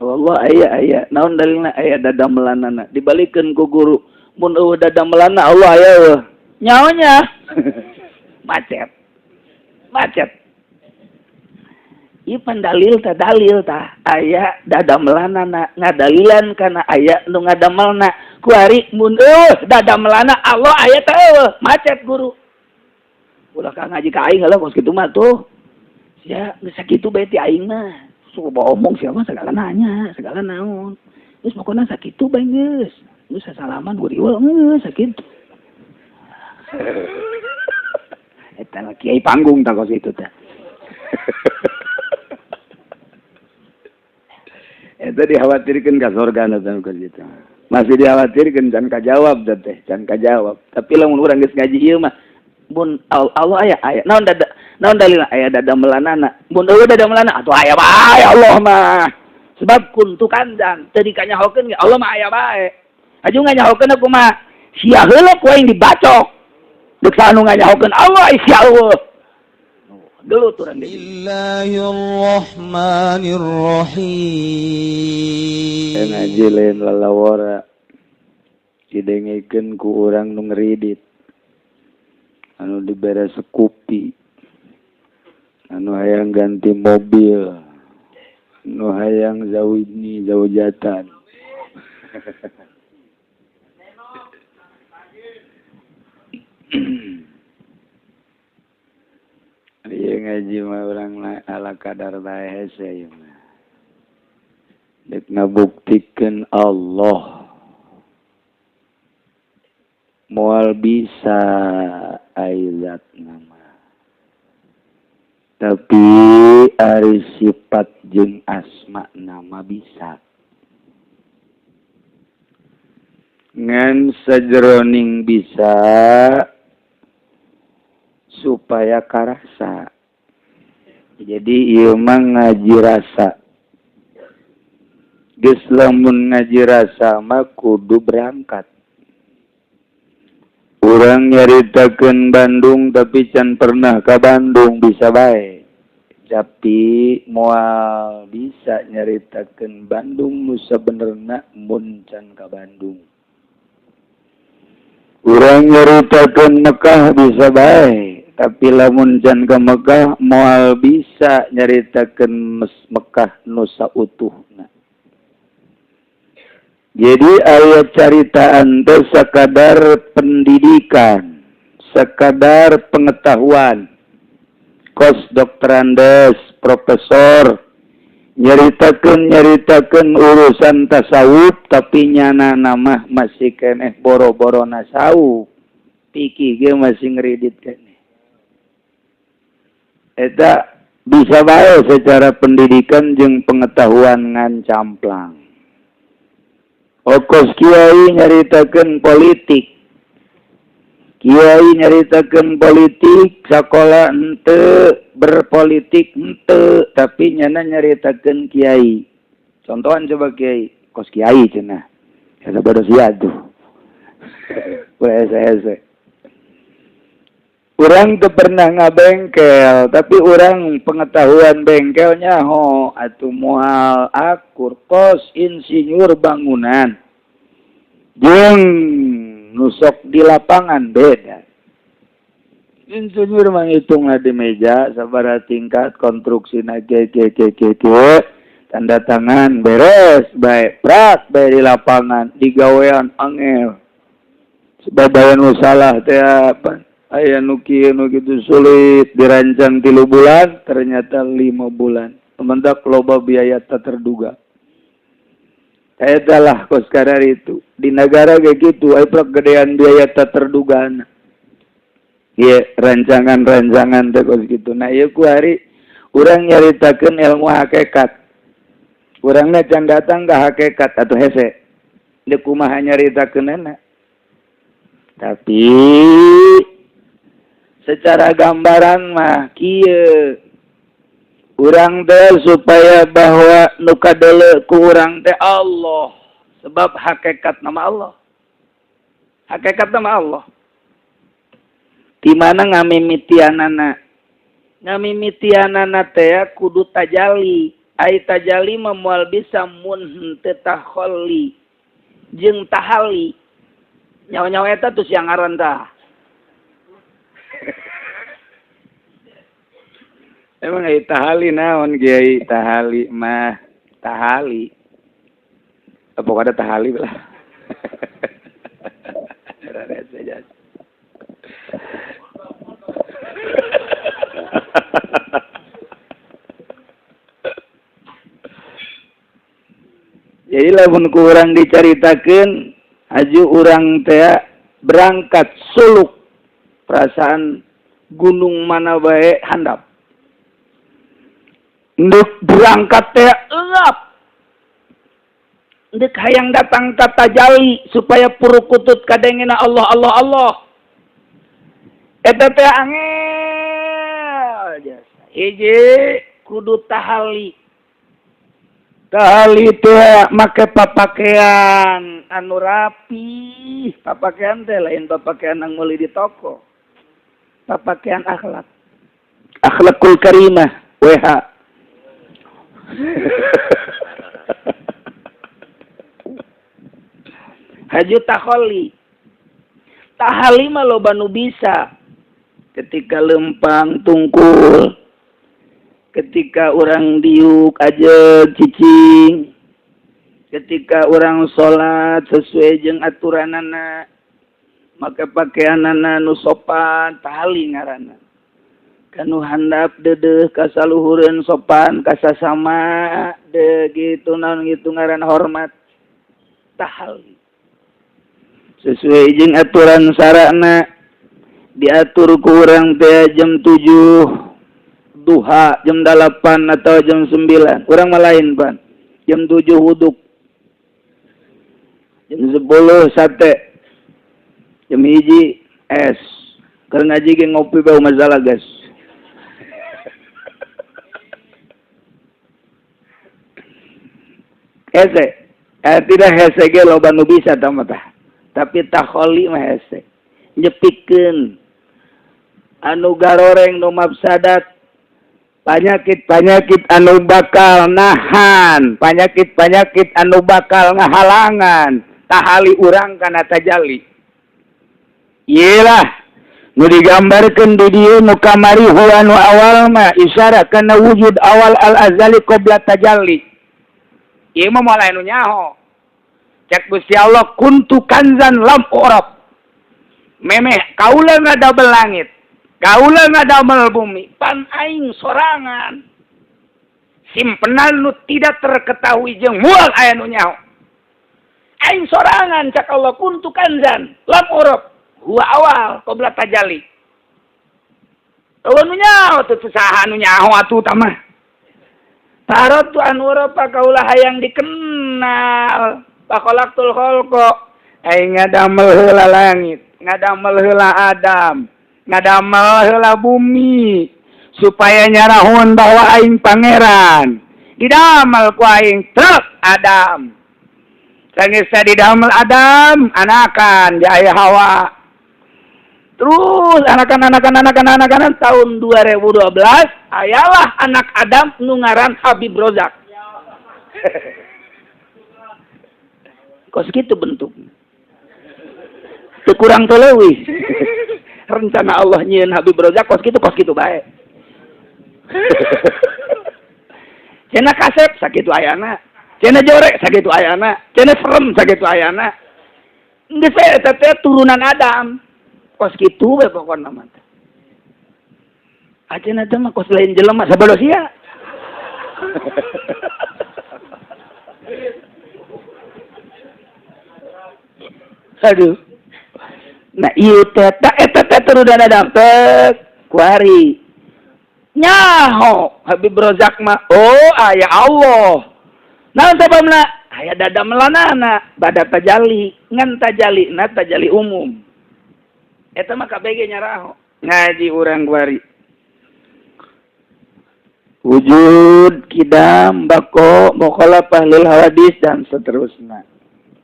Allah aya aya. Naon dalilna? Aya dadamelanana. Dibalikeun ku guru. Mun eueuh dadamelanna, Allah aya eueuh? Nyaonya. Macet. Macet. Ieu pan dalil tah, dalil tah. Aya dadamelanana, ngadalilan kana aya nu ngadamelna. Kuari mun eueuh dadamelanna, Allah aya teh eueuh? Macet guru. Ulah ka ngaji ka aing lah kos kitu mah tuh. Sia geus sakitu bae ti aing mah. Sok omong sia mah segala nanya, segala naon. Geus pokona sakitu bae geus. Geus sasalaman guriwel geus sakitu. Eta lah kiai panggung tah kos kitu teh. Eta dikhawatirkeun ka sorga teh kos kitu. Masih dikhawatirkeun can kajawab teh, can kajawab. Tapi lamun urang geus ngaji ieu mah, mun Allah aya aya. Naon dada, naon dalilna? Aya dadamelanana. Mun eueuh dadamelanana, atuh aya bae Allah mah. Sebab kuntu kandang teu dikanyahokeun ge Allah mah aya bae. Aju nganyahokeun aku mah sia heula ku aing dibacok. Deuk anu nganyahokeun Allah sia eueuh. Gelut urang deui. Bismillahirrahmanirrahim. Ngaji lain lalawora. Didengekeun ku urang nu ngeridit. Anu dibere sekupi, anu hayang ganti mobil, anu hayang zawidni zaujatan. Ieu ngaji mah urang ala kadar bae hese ieu mah. Dek ngabuktikeun Allah moal bisa ayat nama, tapi ari sifat jeung asma nama bisa. Ngan sajeroning bisa supaya karasa. Jadi ieu mah ngaji rasa. Geus lamun ngaji rasa mah kudu berangkat. Urang nyaritakeun Bandung tapi can pernah ka Bandung bisa bae. Tapi moal bisa nyaritakeun Bandung nu sabenerna mun can ka Bandung. Urang nyaritakeun Mekah bisa bae, tapi lamun can ka Mekah moal bisa nyaritakeun Mekah nu sautuhna. Jadi ayat caritaan teh sekadar pendidikan, sekadar pengetahuan. Kos dokterandes, profesor, nyaritakeun urusan tasawuf tapi nyana nama masih keneh boro-boro nasawuf. Pikir ge masih ngeridit keneh. Eta bisa bae secara pendidikan jeung pengetahuan ngan camplang. Okos kiai nyaritakeun politik. Kiai nyaritakeun politik, sakola henteu, berpolitik henteu, tapi nyana nyaritakeun kiai. Contohan coba kiai, kos kiai cenah. Asa bodoh sia tuh. Hese. Urang teu pernah ngabengkel, tapi urang pengetahuan bengkelnya ho atuh moal akur kos insinyur bangunan. Jeung nusok di lapangan beda. Insinyur mangitungna di meja sabaraha tingkat konstruksina ge ge ge ge ge tanda tangan beres bae prak bae di lapangan digawean angel. Sebab aya nu salah teh apa? Aya nu kieu nu kitu sulit dirancang 3 bulan ternyata 5 bulan. Mendak loba biaya tak terduga. Eta lah kos kadar itu. Di negara kayak gitu, aya gedean biaya tak terduga. Ieu rancangan-rancangan teh kos kitu. Nah ieu ku hari urang nyaritakeun ilmu hakikat. Urangna can datang ka hakikat atuh hese. Deuk kumaha nyaritakeunana. Tapi secara gambaran mah kieu urang teh supaya bahwa nu kadeuleu ku urang teh Allah, sebab hakikat nama Allah, hakikat nama Allah. Di mana ngamimitianana? Ngamimitianana teh kudu tajali. Ai tajali mah moal bisa mun henteu taholli jeung tahali. Nyawa-nyawa eta tuh siang ngaran tah. Emang ai tahali naon kiai? Tahali mah tahali. Pokoknya tahali lah. Jadi lamun kurang dicaritakeun haju urang teh berangkat suluk perasaan gunung mana bae handap. Ndek berangkat teh euap. Ndek hayang datang ka tajali supaya purukutut kadengena Allah Allah Allah. Eta teh angel jasa. Hiji kudu tahali. Tahali teh make papakaian anu rapi. Papakaian teh lain papakaian ang meuli di toko. Papakaian akhlak. Akhlakul karimah WH. Haju taholi. Tahali mah loba nu bisa. Ketika lempang tungkul, ketika orang diuk aja cicing, ketika orang sholat sesuai jeung aturanana, maka pakaianana nu sopan, tahali ngaranna. Kanu handap dedeh kasaluhureun sopan kasasama de gitu naon gitu ngaran hormat tahali. Sesuai jeung aturan sarana diatur ku urang teh jam 7 duha, jam 8 atau jam 9. Urang mah lain pan. Jam 7 wuduk. Jam 10 sate. Jam 1 es. Keur ngaji ge ngopi bau masalah guys. Hese. Tidak hese ge loba nu bisa tah mah tah. Tapi taholi mah hese. Nyepikeun anu garoreng nu mafsadat, panyakit-panyakit anu bakal nahan, panyakit-panyakit anu bakal ngahalangan tahali urang kana tajali. Iyalah nu digambarkeun di dieu nu kamari huwa nu awal mah isyarat kana wujud awal al-azali qabla tajalli. Ieu mah moal anu nyaho. Cek Gusti Allah kuntu kanzan lam urab. Memeh kaula ngadamel langit, kaula ngadamel bumi, pan aing sorangan. Simpenan nu tidak terketahui jeung moal aya nu nyaho. Aing sorangan cak Allah kuntu kanzan lam urab huwa awal qabla tajalli. Eueuh nu nyaho teu saha nu nyaho atuh tah mah. Tarot tu an uraba kaula hayang dikenal. Pakholaqtul khalqa aing ngadamel heula langit, ngadamel heula Adam, ngadamel heula bumi supaya nyarahun bahwa aing pangeran. Didamel ku aing truk Adam. Sanggeus didamel Adam, anakan di aya Hawa. Terus anakan tahun 2012 ayalah anak Adam nu ngaran Habib Rozak. Kok segitu bentuknya? Teu kurang teu leuwih. Rencana Allah nyieun Habib Rozak kos kitu bae. Cenah kasep sakitu ayana, cenah jorek sakitu ayana, cenah serem sakitu ayana. Geus eta teh turunan Adam. Kos kitu we pokona mah. Acenah teh mah kos lain jelema sabodo sia. Aduh. Nah ieu teh eta teh turunan Adam teh kuari. Nyaho Habib Rozak mah oh aya Allah. Naon sababna? Aya dadamelanana bada tajali, ngan tajali na tajali umum. Eta mah KBG nyaraho. Ngaji urang kuari. Wujud kidam bako mukhalafah lil hawadis dan seterusnya.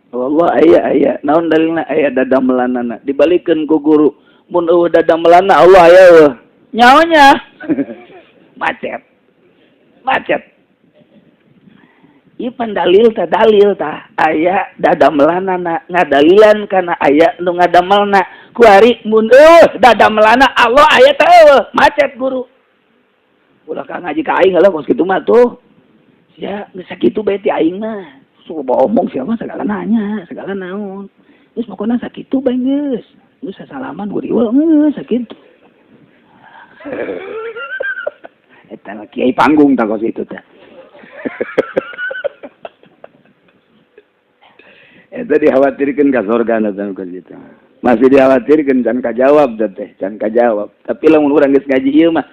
Allah aya aya naon dalilna aya dadamelanana dibalikeun ku guru mun eueuh dadamelanna Allah aya eueuh nyaonya. Macet macet. Ieu pan dalil tah, dalil tah aya dadamelanana, ngadalilan kana aya nu ngadamelna. Kuari mun eueuh dadamelanna Allah aya teh eueuh, macet guru. Ulah ka ngaji ka aing heula kos kitu mah tuh. Sia geus sakitu bae ti aing mah. Sok omong sia mah sagala nanya, sagala naon. Geus pokona sakitu bae geus. Geus sasalaman guriwel geus sakitu. Eta mah kiai panggung tah kos kitu teh. Eta dikhawatirkeun ka sorga na teh kos kitu. Masih dikhawatirkeun can kajawab teh, can kajawab. Tapi lamun urang geus ngaji ieu mah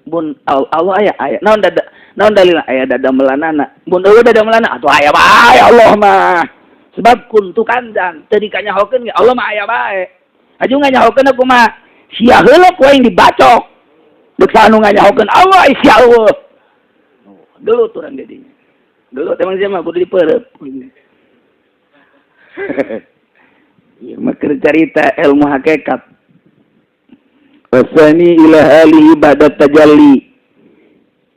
mun Allah aya aya naon dada naon dalilna aya dadamelanana. Mun eueuh dadamelanana atuh aya bae Allah mah. Sebab kuntu kandang teu dikanyahokeun ge Allah mah aya bae. Aju nganyahokeun kumaha? Sia heula ku aing dibacok. Deuk anu nganyahokeun Allah sia eueuh. Gelut urang jadinya. Gelut emang sia mah kudu dipeureup. Ieu mah keur carita ilmu hakikat. Wasani ila alihi ba'da tajalli.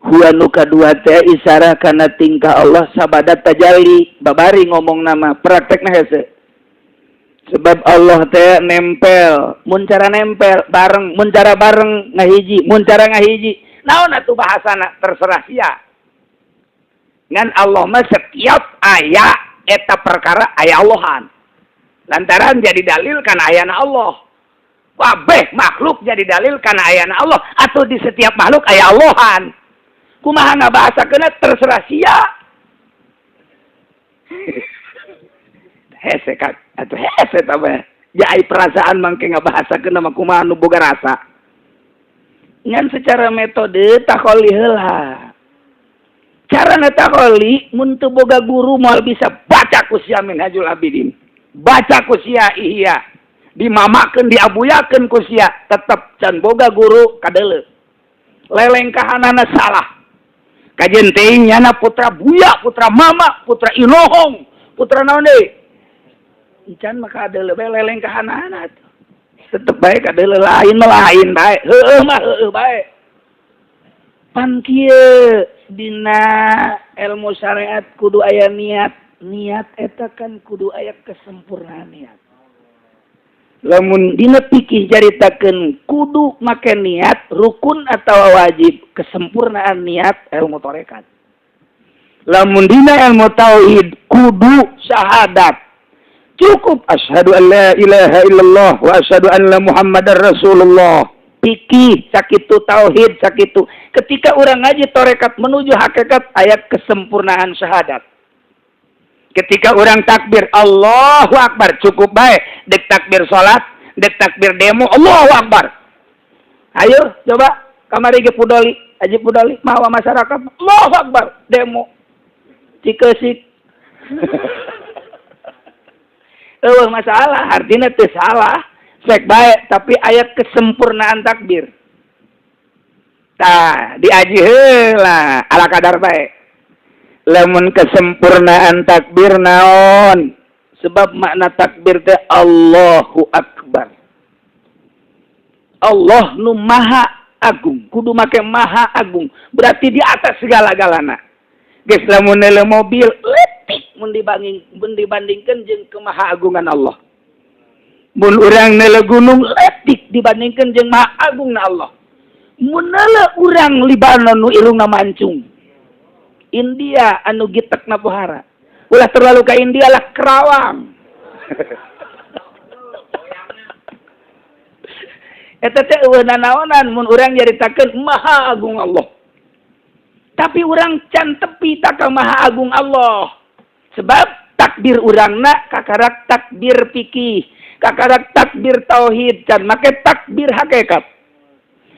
Huwa nu kadua teh isarah kana tingkah Allah sabada tajalli. Babari ngomong nama praktekna hese. Sebab Allah teh nempel, mun cara nempel bareng, mun cara bareng ngahiji, mun cara ngahiji. Naon atuh bahasana terserah sia. Ngan Allah mah setiap aya eta perkara aya Allahan. Lantaran jadi dalil kana ayana Allah. Kabeh makhluk jadi dalil kana ayana Allah atau di setiap makhluk aya Allahan. Kumaha ngabahasakeunna terserah sia. Hese ka atuh hese tah mah. Ja ai perasaan mangke ngabahasakeunna mah kumaha nu boga rasa. Ngan secara metode takholi heula. Carana takholi mun teu boga guru moal bisa baca ku sia Minhajul Abidin. Baca ku sia Ihya. Dimamakeun diabuyakeun ku sia tetep can boga guru kadeuleu. Lelengkahanana salah. Kajen teuing nyana putra buya, putra mama, putra inohong, putra naon deui. Encan mah kadeuleu bae lelengkahanana atuh. Tetep bae kadeuleu lain mah lain bae. Heueuh mah heueuh bae. Pan kieu dina ilmu syariat kudu aya niat. Niat eta kan kudu aya kesempurnaan niat. Lamun dina fikih caritakeun kudu make niat rukun atau wajib kesempurnaan niat ilmu tarekat. Lamun dina ilmu tauhid kudu syahadat. Cukup asyhadu an la ilaha illallah wa asyhadu anna muhammadar rasulullah. Fikih sakitu, tauhid sakitu. Ketika urang ngaji tarekat menuju hakikat ayat kesempurnaan syahadat. Ketika orang takbir Allahu Akbar cukup baik. Dek takbir salat, dek takbir demo Allahu Akbar. Ayo coba kamari ge Pudoli, Haji Pudoli mawa masyarakat Allahu Akbar demo. Cikeusik. Eueuh masalah, artinya teu salah. Sek bae tapi ayat kesempurnaan takbir. Tah diaji heula ala kadar bae. Lamun kesempurnaan takbir naon? Sebab makna takbir teh Allahu Akbar. Allah nu maha agung, kudu make maha agung, berarti di atas segala-galana. Geus lamun neuleuh mobil leutik mun dibandingkeun jeung kemahaagungan Allah. Mun urang neuleuh gunung leutik dibandingkeun jeung maha agungna Allah. Mun neuleuh urang Libanon nu irungna mancung. India anu gitekna pohara. Ulah terlalu ka India lah Kerawang. Eta teh eueuh nanaonan mun urang nyaritakeun maha agung Allah. Tapi urang can tepi ta ka maha agung Allah. Sebab takbir urangna kakarak takbir fikih, kakarak takbir tauhid, can make takbir hakikat.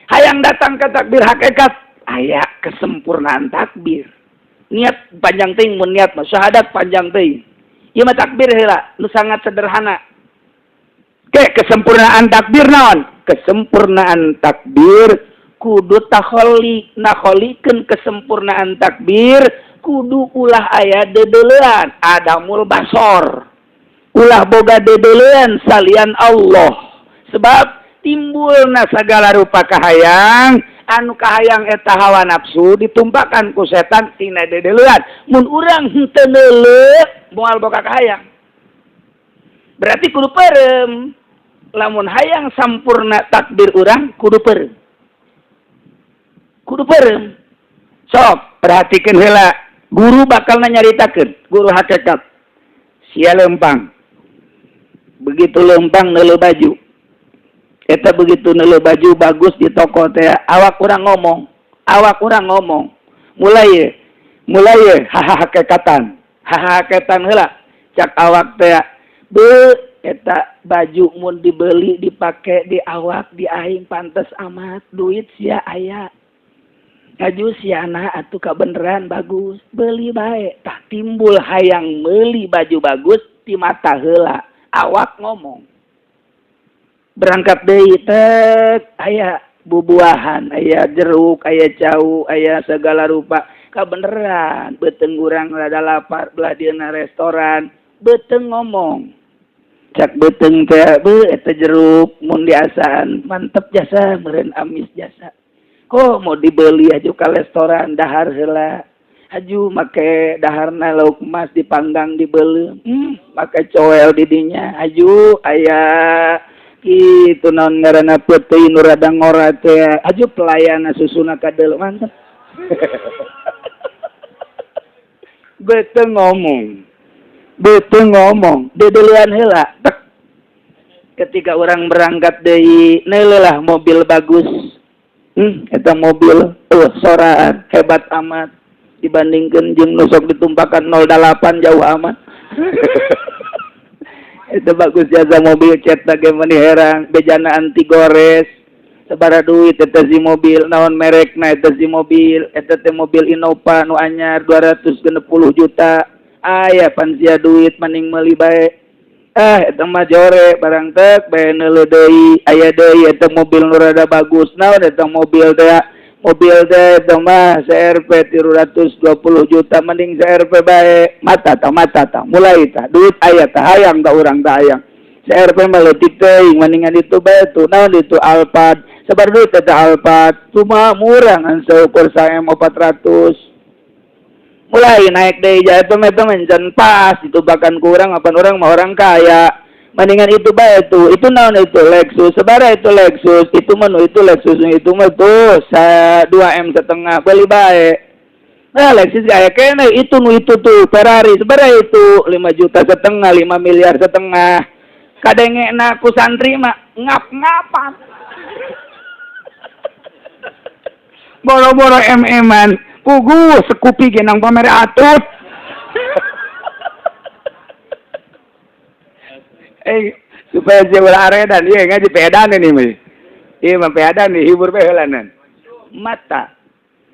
Hayang datang ka takbir hakikat aya kesempurnaan takbir. Niat panjang teuing mun niat mah syahadat panjang teuing. Ieu mah takbir heula nu sangat sederhana. Ke kesempurnaan takbir naon? Kesempurnaan takbir kudu takholi, nakholikeun kesempurnaan takbir kudu ulah aya deudeulean adamul basor. Ulah boga deudeulean salian Allah. Sebab timbulna sagala rupa kahayang Anu kahayang eta hawa nafsu ditumpakan ku setan tina dedeleuan. Mun urang henteu neuleuh moal boga kahayang. Berarti kudu peureum. Lamun hayang sampurna takdir urang kudu peureum. Kudu peureum. Sok perhatikeun heula, guru bakal nyaritakeun, guru hakikat. Sia lempang. Begitu lempang neuleuh baju. Eta begitu neuleuh baju bagus di toko teh, awak kurang ngomong. Awak kurang ngomong. Mulai mulai hahakekatan. Hahakekatan heula. Cak awak teh, be eta baju mun dibeli dipake di awak di aing pantes amat, duit sia aya. Ngaju siana atuh kabeneran bagus, beli bae. Tah timbul hayang meuli baju bagus di mata heula. Awak ngomong. Berangkat deui tek aya bubuahan, aya jeruk, aya cau, aya segala rupa. Kabeneran beuteung urang rada lapar belah dieuna restoran, beuteung ngomong. Cak beuteung teh, beuh eta jeruk mun diasaan mantep jasa meureun amis jasa. Kok mau dibeli aju ka restoran dahar heula. Aju make daharna lauk emas dipanggang dibeli. Make coel di dinya. Aju aya kitu naon ngaranna peuteui nu rada ngora teh. Aju pelayan susuna kadeuleu mantep. Beuteung ngomong. Beuteung ngomong, dedeleuan heula. Tek. Ketika orang berangkat deui, neuleuh lah mobil bagus. Eta mobil soraan hebat amat dibandingkan jeung nu sok ditumpakan 08 jauh amat. Eta bagus jasa mobil cet ge meuni herang, bejana anti gores. Sabaraha duit eta si mobil, naon merekna eta si mobil, eta teh mobil Innova nu anyar 260 juta. Aya pan sia duit maning meuli bae. Ah, eta mah jore barang tek bae neuleuh deui, aya deui eta mobil nu rada bagus. Naon eta mobil teh? Mobil teh eta mah CRV 320 juta, mending CRV bae. Mata tah, mata tah, mulai tah duit aya tah hayang ka urang tah hayang. CRV mah leutik teuing, mendingan itu bae tuh. Naon itu Alphard? Sabar duit eta Alphard? Cuma murah ngan seukur 1M 400. Mulai naik deui ja eta mah mencan pas itu bahkan kurang apa orang mah orang kaya. Mendingan itu bae tuh. Itu naon itu Lexus. Sabaraha itu Lexus? Itu mah nu itu Lexus itu mah tuh 2M setengah beli bae. Nah Lexus aya keneh itu nu itu tuh Ferrari sabaraha itu 5 juta setengah, 5 miliar setengah. Kadengena ku santri mah ngap-ngapan. Boro-boro em-eman. Pugu sekupi genang pamer atut. Supaya sia ulah aredan ieu ngaji peedan ini mah. Ieu mah peedan dihibur bae heulanan. Mata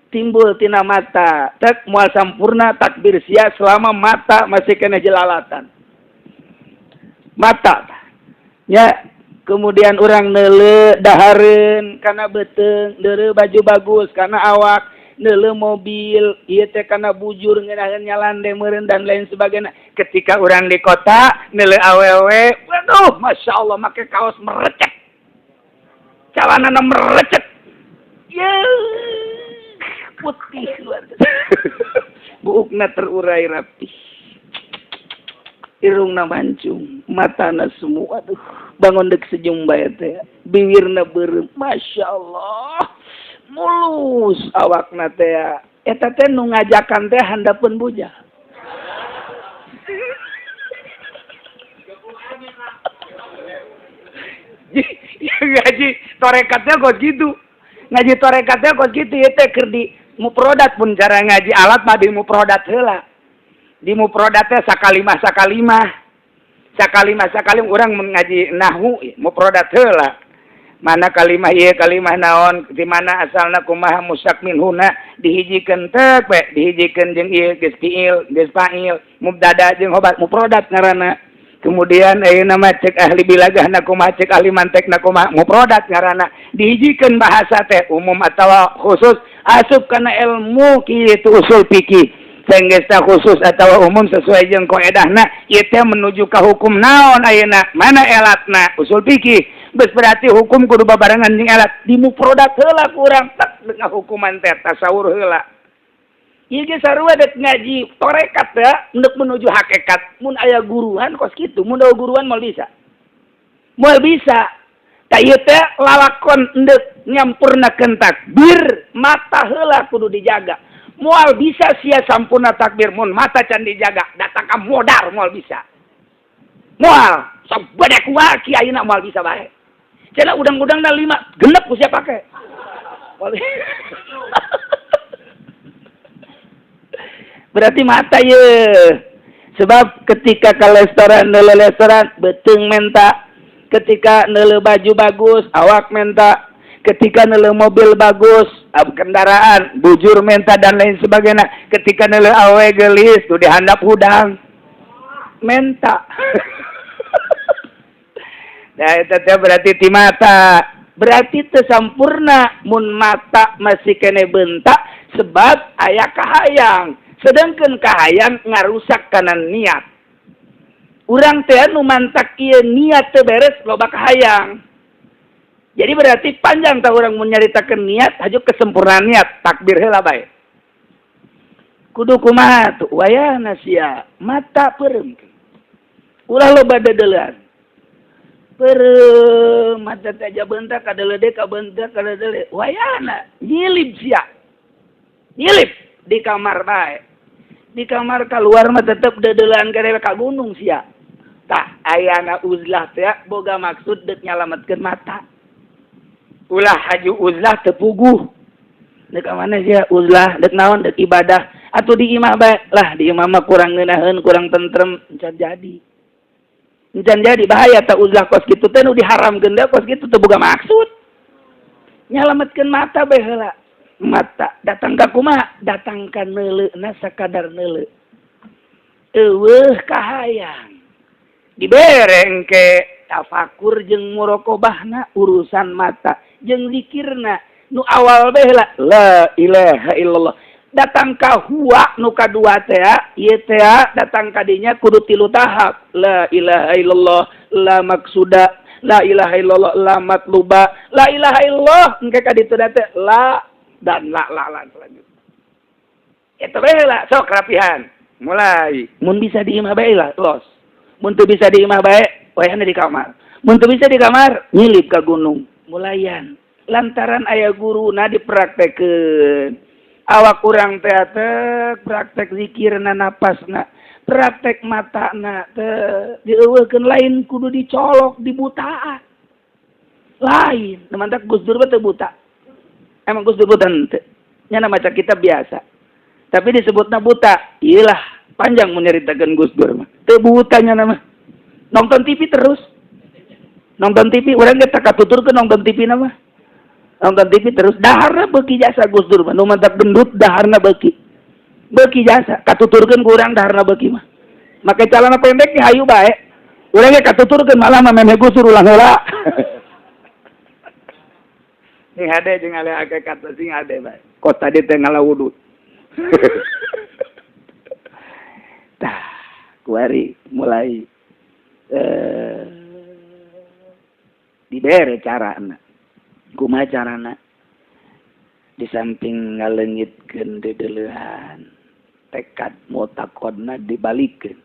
timbul tina mata tek moal sampurna takbir sia selama mata masih kena jelalatan. Mata nya kemudian urang neuleuh dahareun kana beuteung, deureuh baju bagus kana awak, neuleuh mobil ieu teh kana bujur ngeunaheun nyalande meureun dan lain sebagainya. Ketika urang di kota neuleuh awewe, waduh masya Allah make kaos merecek, calanana merecek, yeuh putih luar biasa. Buukna terurai rapi, irungna mancung, matana semua, aduh bangun dek senyum bae teh, bibirna beureum, masya Allah mulus awakna teh. Eta teh nu ngajakan teh handapeun bujal. Ngaji torekatnya kok gitu. Ngaji torekatnya kok gitu ieu teh keur di muprodat pun cara ngaji alat mah di muprodat heula. Di muprodat teh sakalimah sakalimah. Sakalimah sakalimah urang mun ngaji nahwu muprodat heula. Mana kalimah ieu kalimah naon, di mana asalna kumaha musak minhuna dihijikeun tek we, dihijikeun jeung ieu geus fiil, geus fa'il, mubtada jeung khobar muprodat ngaranna. Kemudian ayeuna mah cek ahli bilagahna kumaha, cek ahli mantekna kumaha, muprodat ngaranna. Dihijikeun bahasa teh umum atawa khusus, asup kana ilmu kitu usul fikih. Senggeus khusus atawa umum sesuai jeung kaedahna, ieu teh menuju ka hukum naon ayeuna, mana elatna usul fikih. Geus berarti hukum kudu babarengan jeung ilat. Dimufrodat heula ku urang tak dengan hukuman teh tasawur heula. Ieu ge sarua dek ngaji torekat ya, untuk menuju hakikat. Mun aya guruan kos kitu, mun aya guruan moal bisa. Moal bisa. Ta ieu teh lalakon endek nyampurnakeun takbir, mata heula kudu dijaga. Moal bisa sia sampurna takbir mun mata can dijaga, datang ka modar moal bisa. Moal, sabade kumaha kiaina moal bisa bae. Cenah udang-udangna 5, genep ku sia pake. Berarti mata ye. Sebab ketika ke restoran, neuleuh restoran beuteung menta, ketika neuleuh baju bagus awak menta, ketika neuleuh mobil bagus kendaraan bujur menta dan lain sebagainya, ketika neuleuh awe geulis tuh dihandap hudang menta. Nah itu teh berarti ti mata, berarti teu sampurna mun mata masih kene bentak sebab aya kahayang, sedangkan kahayang ngarusak kana niat. Urang teh nu mantak ieu niat teu beres loba kahayang. Jadi berarti panjang tah urang mun nyaritakeun niat haju kesempurnaan niat takbir heula bae. Kudu kumaha tuh wayahna sia mata peureum. Ulah loba dedeulean. Peureum mata teh aja bentak kadeuleu ka bentak kadeuleu wayahna nyilib sia. Nyilib di kamar bae. Di kamar keluar mah tetep dedeulean ka ka gunung sia. Tah ayana uzlah teh boga maksud deuk nyalametkeun mata. Ulah haju uzlah teu puguh. Deuk ka mana sia uzlah deuk naon deuk ibadah atuh di imah bae lah, di imah mah kurang ngeunaheun kurang tentrem encan jadi. Encan jadi bahaya tah uzlah kos kitu teh nu diharamkeun teh kos kitu teu boga maksud. Nyalametkeun mata bae heula. Mata datang ka kumaha? Datang ka neuleuna sakadar neuleu. Eueuh kahayang. Dibere engke tafakur jeung muraqabahna urusan mata jeung zikirna nu awal bae heula la ilaha illallah. Datang ka huwa nu kadua teh ieu teh datang ka dinya kudu tilu tahap la ilaha illallah la maksuda la ilaha illallah la matluba la ilaha illallah engke ka ditu teh la dan la la la selanjutnya. Eta bae heula sok rapihan mulai mun bisa di imah bae lah los. Mun teu bisa di imah bae wayahna di kamar. Mun teu bisa di kamar nyilip ka gunung mulayan lantaran aya guruna dipraktekeun. Awak urang teh teh praktek zikirna napasna praktek matana teh dieuweuhkeun lain kudu dicolok dibutaan lain mantak Gus Dur teh buta. Emang Gus Dur buta henteu nya maca kitab biasa tapi disebutna buta. Iyalah panjang mun nyaritakeun Gus Dur mah teu buta nya mah nonton TV terus nonton TV urang ge tak katuturkeun nonton TV na mah nonton TV terus daharna beuki jasa Gus Dur mah nu mantak gendut daharna beuki beuki jasa katuturkeun ku urang daharna beuki mah make calana pendek ge hayu bae urang ge katuturkeun malah mah memeh Gus Dur ulang heula. Sing hade jeung ale hakikat sing hade bae kos tadi teh ngalawudut. Tah kuari mulai dibere carana kumaha carana di samping ngaleungitkeun dedeleuhan tekad mutakodna dibalikeun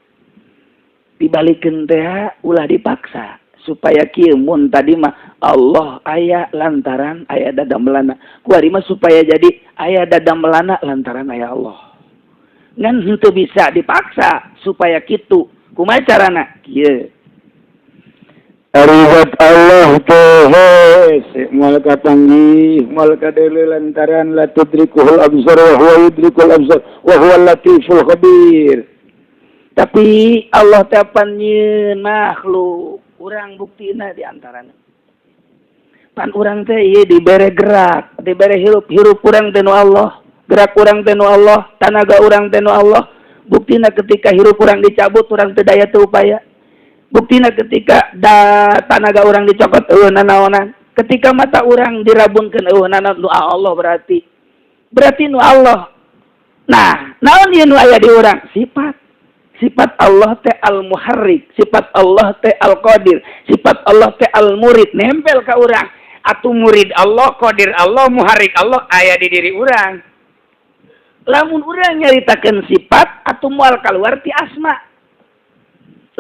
dibalikeun teh ulah dipaksa supaya kieu mun tadi mah Allah aya lantaran aya dadamelana kuari mah supaya jadi aya dadamelana lantaran aya Allah ngan henteu bisa dipaksa supaya kitu kumaha carana kieu Ariwat Allah teh moal kapanggih moal kadeuleu lantaran la tudrikuhul absar wa huwa yudrikul absar wa huwal latiful khabir. Tapi Allah teh pan nyieun makhluk urang buktina di antarana pan urang teh ieu dibere gerak dibere hirup hirup urang teh nu Allah gerak urang teh nu Allah tanaga urang teh nu Allah buktina ketika hirup urang dicabut urang teu daya teu upaya. Buktina ketika tanaga orang dicokot eueuh nanaonan, ketika mata orang dirabunkeun eueuh nanaon nu Allah berarti. Berarti nu Allah. Nah, naon ieu nu aya di urang? Sifat. Sifat Allah teh al-muharrik, sifat Allah teh al-qadir, sifat Allah teh al-murid, nempel ka urang. Atuh murid Allah, qadir Allah, muharrik Allah aya di diri urang. Lamun urang nyaritakeun sifat atuh moal kaluar ti asma.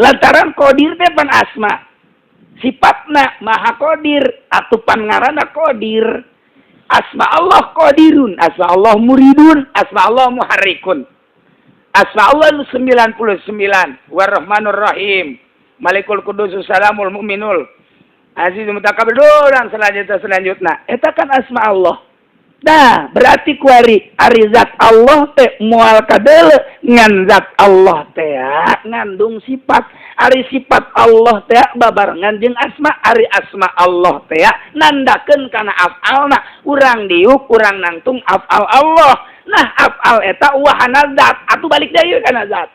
Lantaran qadir teh pan asma. Sifatna maha qadir atuh pan ngaranna qadir. Asma Allah qadirun, asma Allah muridun, asma Allah muharrikun. Asma Allah 99, Warahmanur Rahim, Malikul Qudus Salamul Mu'minul Aziz Mutakabbir dan selanjutnya selanjutnya. Eta kan asma Allah. Nah, berarti kuari ari zat Allah teh moal kadeuleu ngan zat Allah teh ngandung sifat. Ari sifat Allah teh babarengan jeung asma, ari asma Allah teh nandakeun kana afalna. Urang diuk, urang nangtung afal Allah. Nah, afal eta wahana zat, atuh balik deui kana zat.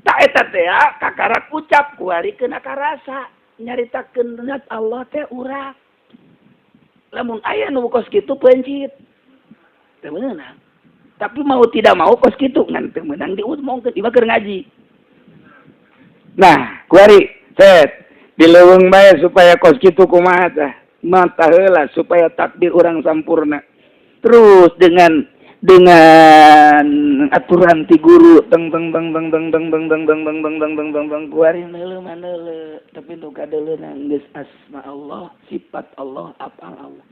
Tak eta teh kakarak ucap kuari kena karasa nyaritakeun zat Allah teh urang. Lamun aya nu kos kitu pencit. Teu meunang. Tapi mau tidak mau kos kitu ngan teu meunang diomongkeun ieu keur ngaji. Nah, kuari set di leuweung bae supaya kos kitu kumaha tah. Mata heula supaya takdir urang sampurna. Terus dengan aturan ti guru teng teng teng teng teng teng teng teng teng teng teng teng teng teng teng kuari neuleuh maneuleuh tapi nu kadeuleuna geus asma Allah, sifat Allah, afal Allah.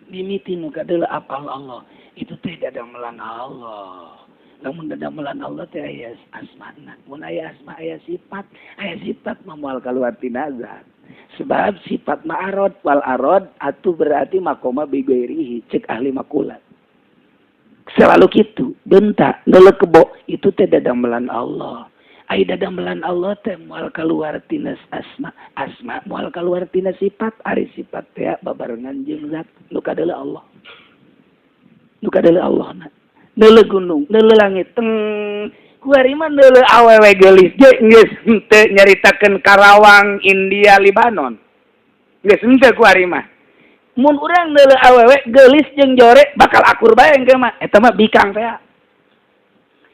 Dimiti nu kadeuleu afal Allah itu teh dadamelan Allah. Lamun dadamelan Allah teh aya asmana, mun aya asma aya sifat, aya sifat mah moal kaluar tina zat. Sebab sifat ma arad wal arad atuh berarti makoma bi ghairihi cek ahli makulat. Selalu gitu bentak neuleuh kebo itu teh dadamelan Allah. Ai dadamelan Allah teh moal kaluar tina asma, asma moal kaluar tina sifat, ari sifat teh babarengan jeung zat nu kadeuleu Allah. Nu kadeuleu Allah na. Neuleuh gunung, neuleuh langit teng kuari mah neuleuh awewe geulis ge geus henteu nyaritakeun Karawang, India, Libanon. Geus henteu kuari mah. Mun urang neuleuh awewe geulis jeung jore bakal akur bae engke mah, eta mah bikang teh.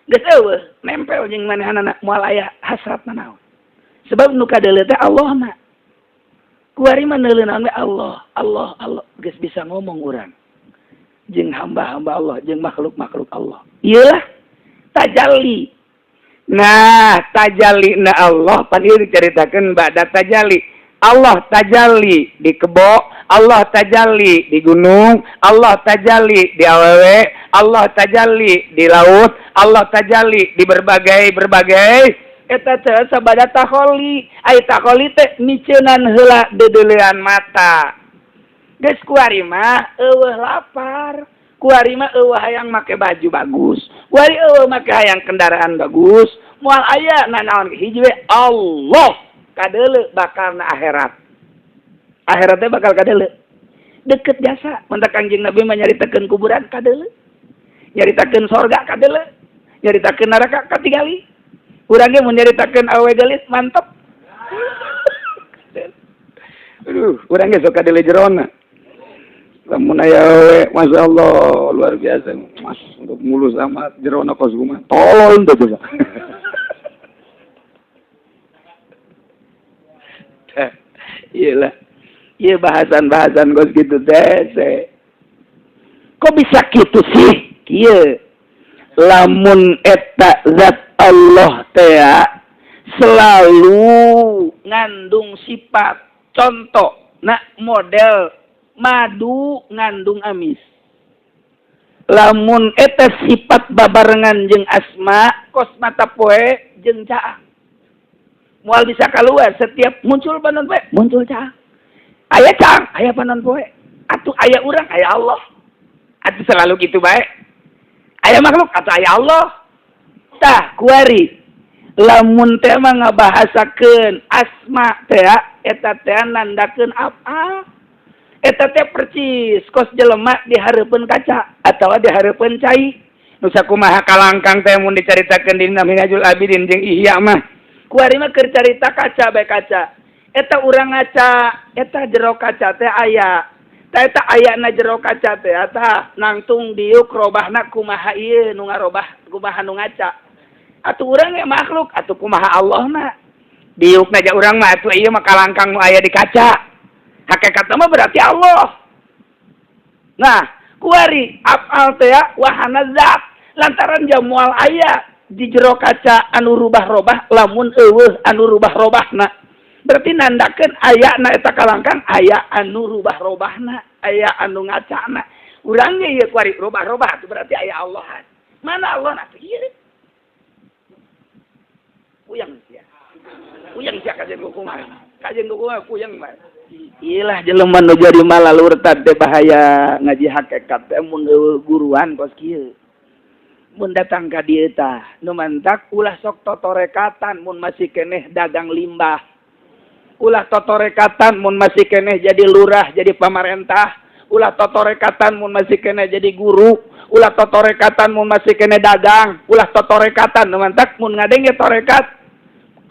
Geus eueuh nempel jeung manehanana moal aya hasrat naon. Sebab nu kadeuleu teh Allah na. Kuari mah neuleuh naon we Allah, Allah, Allah geus bisa ngomong urang. Jeung hamba-hamba Allah, jeung makhluk-makhluk Allah. Iyalah tajalli. Nah, tajalli na Allah pan ieu dicaritakeun ba'da tajalli. Allah tajalli di kebo, Allah tajalli di gunung, Allah tajalli di awewe, Allah tajalli di laut, Allah tajalli di berbagai-berbagai eta teh sabada takholi. Ai takholi teh miceunan heula deudeulean mata. Geus kuari mah eueuh lapar, kuari mah eueuh hayang make baju bagus, kuari eueuh make hayang kendaraan bagus, moal aya nanaon hiji we Allah kadeuleu bakalna akhirat. Akhirat teh bakal kadeuleu. Deket jasa, mentak Kangjeng Nabi mah nyaritakeun kuburan kadeuleu. Nyaritakeun sorga kadeuleu. Nyaritakeun neraka katingali. Urang ge mun nyaritakeun awewe geulis mantep. Aduh, urang ge sok kadeuleu jerona. Lamun aya awewe, Masya Allah, luar biasa. Mas, untuk mulus amat jerona kos kumaha. Tolol teh coba. Iyalah. Iya bahasan-bahasan kos gitu teh. Kok bisa gitu sih? Kieu. Lamun eta zat Allah teh selalu ngandung sifat. Contoh, nah model madu ngandung amis. Lamun eta sifat babarengan jeung asma, kos mata poe jeung caang. Moal bisa keluar setiap muncul panon poe, muncul caang. Aya caang, aya panon poe. Atuh aya urang, aya Allah. Atuh selalu gitu bae. Aya makhluk atau aya Allah. Tah kuari lamun teh mah ngabahasakeun asma teh eta teh nandakeun apa? Eta teh percis kos jelema di hareupeun kaca atawa di hareupeun cai. Nu sakumaha kalangkang teh mun dicaritakeun dina Minhajul Abidin jeung Ihya mah. Kuari mah keur carita kaca bae kaca. Eta urang ngaca, eta jero kaca teh aya. Tah eta ayana jero kaca teh eta nangtung diuk robahna kumaha ieu nu ngarobah kumaha nu ngaca. Atuh urang ge makhluk, atuh kumaha Allahna? Diukna ja urang mah atuh ieu mah kalangkang nu aya di kaca. Hakikat mah berarti Allah. Nah, kuari afal teh wahana zat lantaran jamual aya di jero kaca anu rubah-robah, lamun euweuh anu rubah-robahna berarti nandakeun aya na eta kalangkang, aya anu rubah-robahna, aya anu ngacana. Urang ge ieu kuari rubah-robah, itu berarti aya Allah. Mana Allah na tuh? Ieu puyeng sia, puyeng sia, kajian kumaha, kajian kumaha, puyeng mah. Ilah, jelema nu jadi malalurtad teh bahaya. Ngaji hakikat teh mun guruan kos kieu, mun datang ka dieu tah. Nu mantak ulah sok totorekatan mun masih keneh dagang limbah, ulah totorekatan mun masih keneh jadi lurah, jadi pamarentah, ulah totorekatan mun masih keneh jadi guru, ulah totorekatan mun masih keneh dagang, ulah totorekatan. Nu mantak mun ngadenge torekat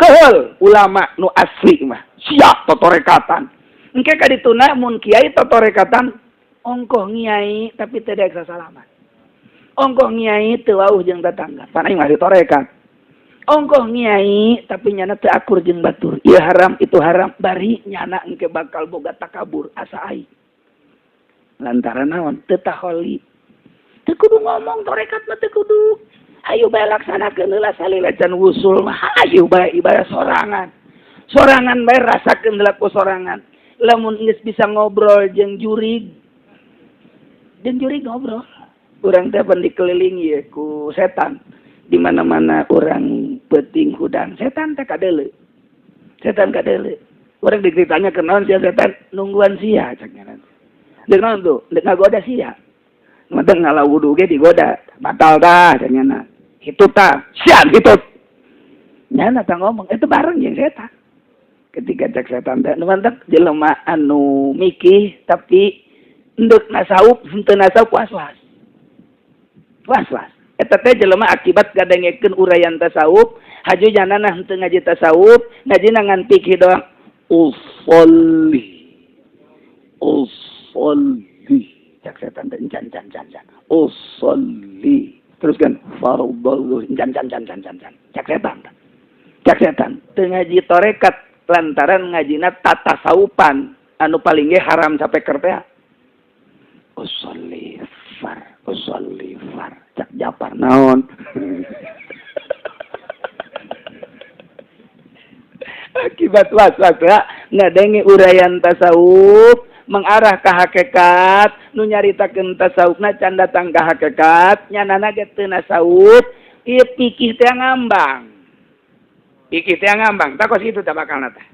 keheul. Ulama nu asli mah siap totorekatan. Engke ka dituna mun kiai totorekatan, ongkoh ngiai tapi teu daek sasalaman, ongkoh ngiai teu wauh jeung tetangga, pan aing masih torekat, ongkoh ngiai tapi nyana teu akur jeung batur, ieu haram, itu haram, bari nyana engke bakal boga takabur asa aing. Lantaran naon? Teu taholi. Teu kudu ngomong torekat mah, teu kudu. Ayo bae laksanakeun heula salila can wusul mah, ayo bae ibadah sorangan sorangan bae, rasakeun heula ku sorangan. Lamun geus bisa ngobrol jeung jurig, jeung jurig ngobrol. Urang teh pan dikelilingi ye ku setan di mana-mana. Urang peuting hudang, setan teh kadeuleu, setan kadeuleu. Urang ditanya, "Kenaon sia?" "Setan nungguan sia," caknya nanti. Deuk naon tuh? Deuk ngagoda sia. Mata ngala wudu ge digoda, batal tah caknya. Hitut tah, sia hitut. Nyana tah ngomong itu bareng jeung setan. Ketika cek setan teh, nu mantak jelema anu mikih tapi endek nasaup henteu nasaup, was-was. Was-was. Eta teh jelema akibat ngadengekeun uraian tasawuf, haju nyanana henteu ngaji tasawuf, ngaji ngan fikih doang. Usolli. Usolli. Cek setan teh, encan can can can. Usolli. Terus kan fardhu, encan can can can can can. Cek setan. Cek setan teu ngaji torekat lantaran ngajina tatasawupan anu paling ge haram sampai teh. Usolli far, usolli far. Cak Japar naon? Akibat was-was ya, ngadenge uraian tasawuf mengarah ke hakikat, nu nyaritakeun tasawufna can datang ka hakikat, nyanana ge teu nasawuf, ieu pikih teh ngambang. Pikih teh ngambang, tak kos kitu tah bakalna tah.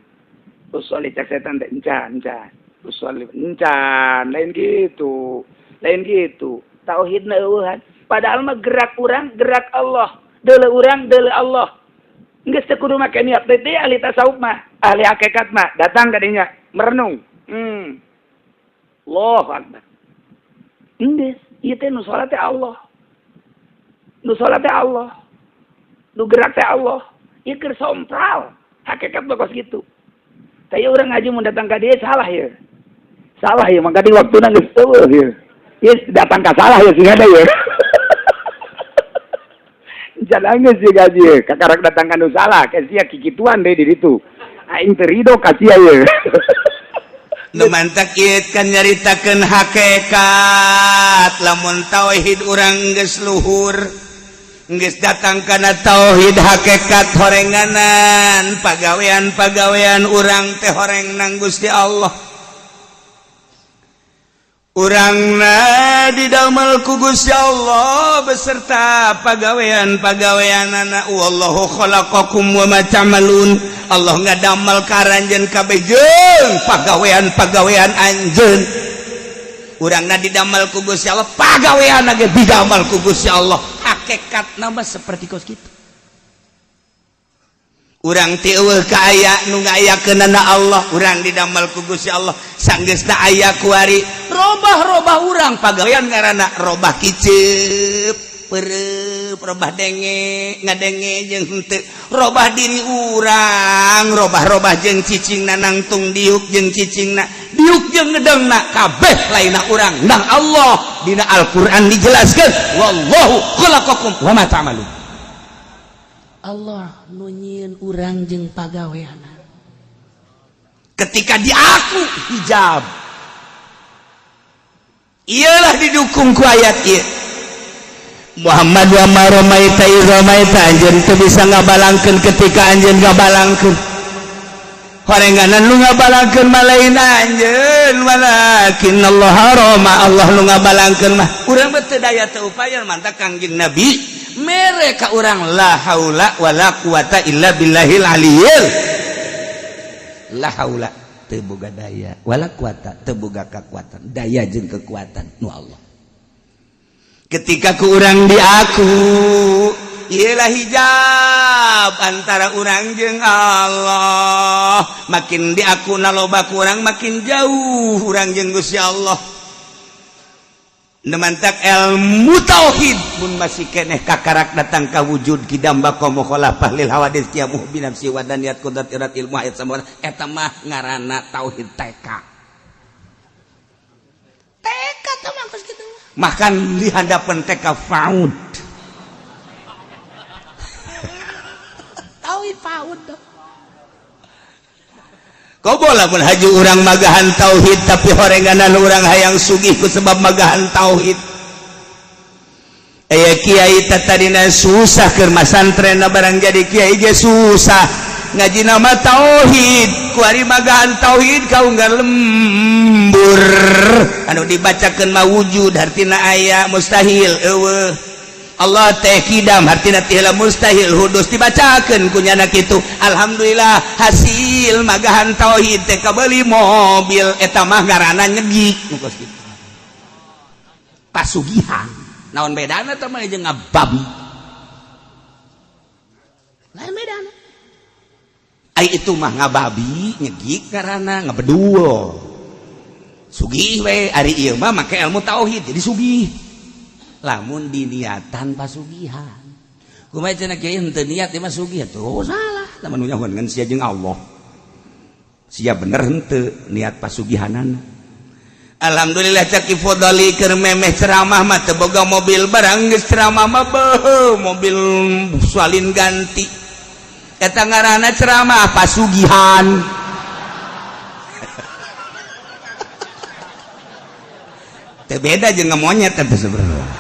Usolli, cak setan teh, encan, encan. Usolli encan, lain gitu. Lain gitu. Tauhidna eueuhan. Padahal mah gerak urang, gerak Allah. Deuleu urang, deuleu Allah. Geus teu kudu make niat teh. Ahli tasawuf mah, ahli hakikat mah datang ka dinya merenung. Allahu akbar. Geus, ieu teh nu salat teh Allah. Nu salat teh Allah. Nu gerak teh Allah. Ieu keur sompral. Hakikat mah kos kitu. Tapi urang ngaji mun datang ka dieu salah ya. Salah ya, mangka di waktuna geus euweuh ya. Ieu datang ka salah ya sing ada ya. Jangan geus sih gaji, kakarak datang ka nu salah, ka sia kikituan deh di ditu. Aing teu rido ka sia ye. Nu mantak ieu kan nyaritakeun hakikat. Lamun tauhid urang geus luhur, geus datang kana tauhid hakikat, horenganan pagawean-pagawean urang teh horeng nang Gusti Allah. Urangna didamel ku Gusti Allah beserta pagawean-pagaweanana. Wallahu khalaqakum wa ma ta'malun. Allah ngadamel ka aranjeun kabeh jeung pagawean-pagawean anjeun. Urangna didamel ku Gusti Allah, pagawean ge didamel ku Gusti Allah. Hakikat nama seperti kos kitu. Urang ti euweuh ka aya, nu ngayakeunana Allah. Urang didamel ku Gusti Allah. Sanggeusna aya kuari, robah-robah urang pagawean ngaranna robah kiceup pereup, robah denge ngadenge jeung henteu, robah diri urang, robah-robah jeung cicingna nangtung diuk jeung cicingna diuk jeung ngedengna, kabeh lainna urang, nang Allah. Dina Al-Qur'an dijelaskeun, wallahu khalaqakum wa ma ta'malun. Allah nu nyieun urang jeung pagaweana. Ketika diaku hijab, iyalah didukung ku ayat ieu. Muhammad, wa ma ramaita iz ramaita, anjeun teu bisa ngabalangkeun ketika anjeun ngabalangkeun. Horenganan nu ngabalangkeun mah lain anjeun, walakin Allah rama, Allah nu ngabalangkeun mah. Urang mah teu daya, teu upaya. Mantak Kangjeng Nabi mere ka urang la haula wala quwata illa billahil aliyil. La haula, teu boga daya, wala quwata, teu boga kekuatan. Daya jeung kekuatan nu Allah. Ketika ku urang diaku, ialah hijab antara urang jeung Allah. Makin diaku loba ku urang, makin jauh urang jeung Gusti Allah. Mantak ilmu tauhid mun masih keneh kakarak datang ka wujud kidam baqa mukhalafah lil hawadits qiyamuh bi nafsi wa daniyat qudrat irat ilmu ayat sama. Eta mah ngaranna tauhid TK. TK teh mah kos kitu, makan di hadapan TK PAUD. Tauhid PAUD. Kobo lamun haju urang magahan tauhid, tapi horenganan urang hayang sugih ku sebab magahan tauhid. Aya kiai tadina susah keur masantren, barang jadi kiai ge susah ngaji nama tauhid. Kuari magahan tauhid, kau nggak lembur anu dibacakeun mah wujud hartina aya, mustahil eueuh. Allah teh kidam hartina ti heula, mustahil hudus dibacakeun ku nyana kitu. Alhamdulillah, hasil magahan tauhid teh kabeli mobil. Eta mah ngaranna nyegik nu kos kitu, pasugihan. Naon bedana teh mah jeung ngababi? Lain bedana. Ai itu mah ngababi, nyegik ngaranna, ngabedul sugih we. Ari ieu mah make ilmu tauhid jadi sugih lamun diniatan pasugihan. Kumaha cenah kiai, henteu niat ieu mah sugih? Tuh salah, lamun nu nyahoan ngan sia jeung Allah. Sia bener henteu niat pasugihanana? Alhamdulillah, cek Ki Fodoli, keur memeh ceramah mah teu boga mobil, barang geus ceramah mah beuh, mobil salin ganti. Eta ngaranna ceramah pasugihan. Teu beda jeung monyet eta sebenarnya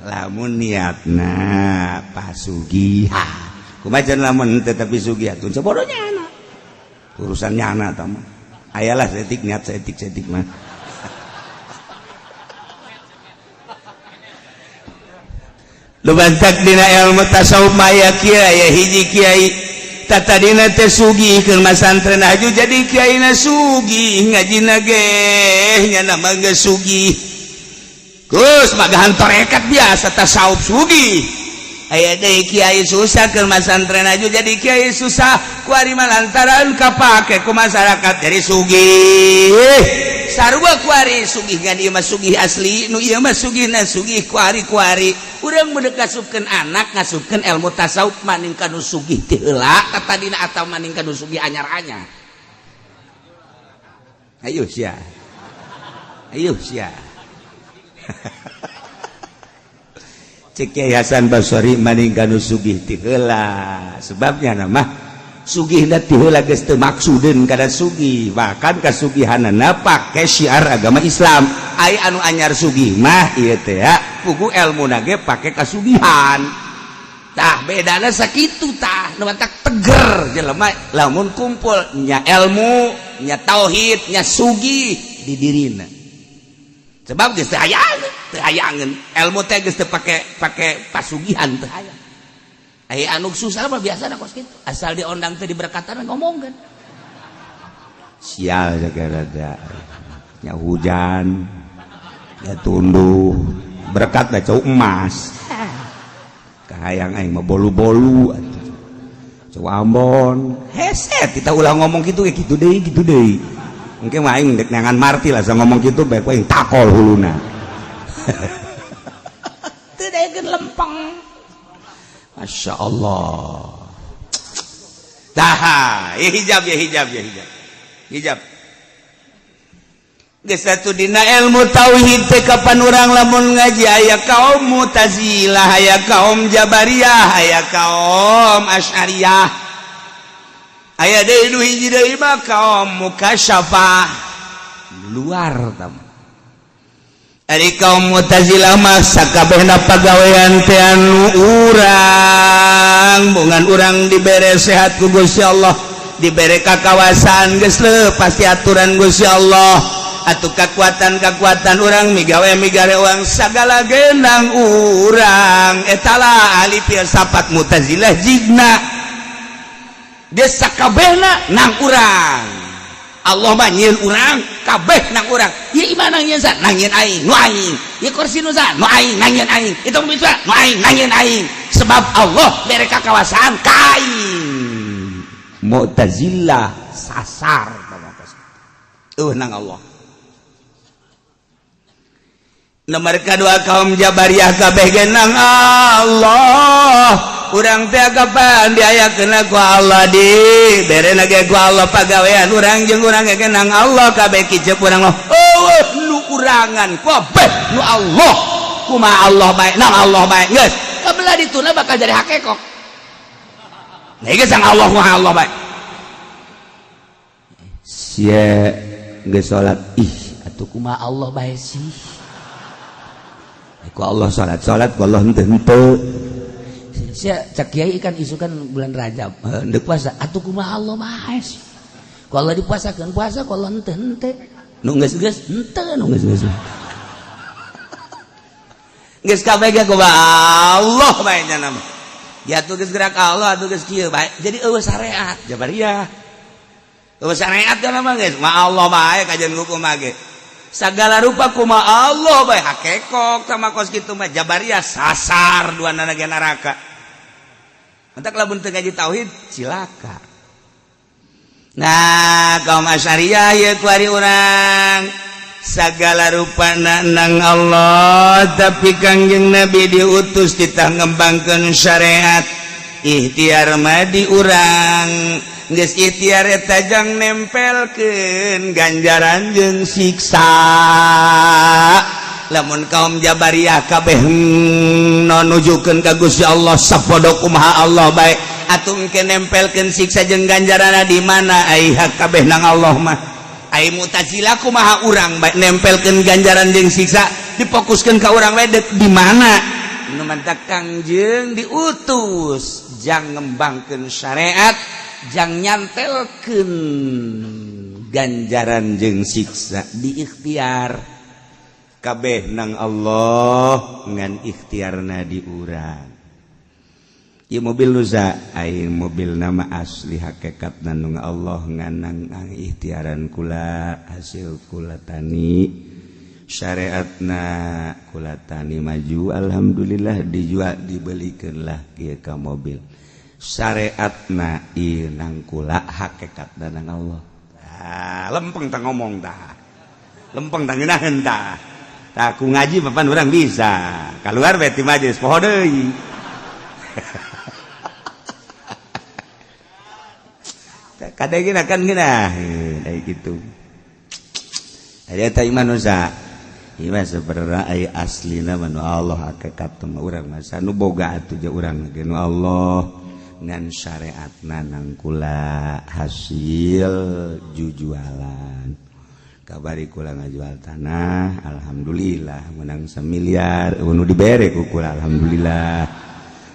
lamun niatna pasugihan. Kumaha cenah lamun teu tapi sugih? Atuh sabodohnya anak urusan nyana tah mah. Ayalah setik niat setik setik mah. Lu bantak dina ilmu tasawuf maya kiai, aya hiji kiai tatadina teh sugih keur masantren, haju jadi kiai na sugih, ngajina ge nyana mah geus sugih. Gus magahan torekat biasa tasawuf sugih. Aya deui kiai susah keur masantren, aju jadi kiai susah. Kuari mah lantaran kapake ku masyarakat jadi sugih. Sarua kuari sugih ngan ieu mah sugih asli, nu ieu mah sugihna sugih kuari-kuari. Urang mun ngasupkeun anak, ngasupkeun ilmu tasawuf, maning ka nu sugih ti heula katadina atawa maning ka nu sugih anyar-anyar? Ayo sia, ayo sia. Cek Kiai Hasan Basori, maning ka nu sugih ti heula, sebabnya nama sugihna ti heula geus teu maksudeun kana sugih, bahkan kasugihanana pake syiar agama Islam. Ai anu anyar sugih mah ieu teh ya pugu elmuna ge pake kasugihan. Tah, bedana sakitu. Tah, nu matak teger jelema lamun kumpul nya ilmu, nya tauhid, nya sugih di dirina, sebab geus teu hayangeun, teu hayangeun ilmu teh geus teu pake pake pasugihan, teu hayang. Aya anu susah mah biasa kos kitu, asal diondang teh diberkatan ngomongkeun. Sial segala nya, hujan ya tunduh, berkat dah cau emas. Kahayang aing mah bolu-bolu atuh cau Ambon heset. Kita ulah ngomong gitu ya, gitu deui, gitu deui. Mungkin mah aing dek neangan marti lah, saya ngomong gitu baik aing takol huluna. Teu daekeun lempeng. Masya Allah. Dah, ya hijab, ya hijab, ya hijab. Hijab. Geus atuh dina ilmu tauhid teh kapan urang lamun ngaji aya kaum Mu'tazilah, aya kaum Jabariyah, aya kaum Asy'ariyah, aya deui nu hiji deui mah kaum Mukasyafah luar tam. Ari kaum Mu'tazilah mah sakabehna pagawean teh anu urang, bongan urang dibere sehat ku Gusti Allah, dibere kakawasan geus pasti aturan Gusti Allah, atau kekuatan-kekuatan urang migawe migare uang segala genang urang. Etala ahli filsafat Mu'tazilah, jigna dia sakabehna nang urang. Allah mah nyieun urang kabeh nang urang. Ieu imah nang nyieun sa? Nang nyieun aing, nu aing. Ieu kursi nu sa? Nu aing, nang nyieun aing. Itu bisa nu aing, nang nyieun aing, sebab Allah bere kakawasaan ka aing. Mu'tazilah sasar nang Allah. Nomor kedua kaum Jabariyah, kabeh genang Allah. Urang teh kapan diayakeun ku Allah, di bere ge ku Allah pagawean urang jeung urang ge nang Allah kabeh. Kicep urang, oh, nu urangan kabeh nu Allah. Kumaha Allah bae, nang Allah bae. Geus kabelah dituna bakal jadi hakekok. Nah, geus sang Allah, kumaha Allah bae. Sia geus salat, ih atuh kumaha Allah bae sih. Ku Allah salat salat, ku Allah henteu henteu. Sia cak kiai kan isukan bulan Rajab henteu puasa, atuh kumaha Allah bae sih. Ku Allah dipuasakeun puasa, ku Allah henteu henteu. Nu geus geus henteu, nu geus geus geus kabeh ge kumaha Allah bae nya nama. Ya tuh geus gerak Allah atuh geus kieu bae. Jadi eueuh syariat Jabariyah, eueuh syariat kan mah geus ma Allah bae kajian hukum ge segala rupa kuma Allah bae. Hakekok sama kos kitu mah Jabariyah, sasar dua nana ge neraka. Entak lamun teu ngaji tauhid cilaka. Nah, kaum Asy'ariyah ieu kuari urang segala rupa nang Allah, tapi Kangjeng Nabi diutus ditah ngembangkeun syariat. Ikhtiar mah di urang. Geus ikhtiar eta jang nempelkeun ganjaran jeung siksa. Lamun kaum Jabariyah kabeh no nujukeun ka Gusti Allah sapodo kumaha Allah bae, atuh engke nempelkeun siksa jeung ganjaranna di mana? Ai hak kabeh nang Allah mah. Ai Mu'tazilah kumaha urang bae nempelkeun ganjaran jeung siksa, difokuskeun ka urang bae dek di mana? Nu mantak Kangjeng diutus jang ngembangkeun syariat, jang nyantelkeun ganjaran jeung siksa di ikhtiar kabeh nang Allah ngan ikhtiarna di urang. Ieu mobil nusa ai mobil nama asli hakikat nang Allah, ngan nang ikhtiaran kula, hasil kula tani, syariatna kula tani maju, alhamdulillah dijual dibelikan lah kieu ka mobil. Syariatna ieu nang kula, hakikat nang Allah. Ah, lempeng tah ngomong tah, lempeng tah ngeunaheun tah. Tah ku ngaji papan urang bisa keluar beti majelis poho deui. Kadang kan ngeunaheun ai kitu. Aya teh manusia ieu mah sebenarnya ai aslina mah nu Allah, hakikat mah urang mah nu boga atuh je urang ge nu Allah, ngan syariatna nang kula hasil jujualan. Kabari kula ngajual tanah, alhamdulillah menang semiliar nu dibere ku kula, alhamdulillah.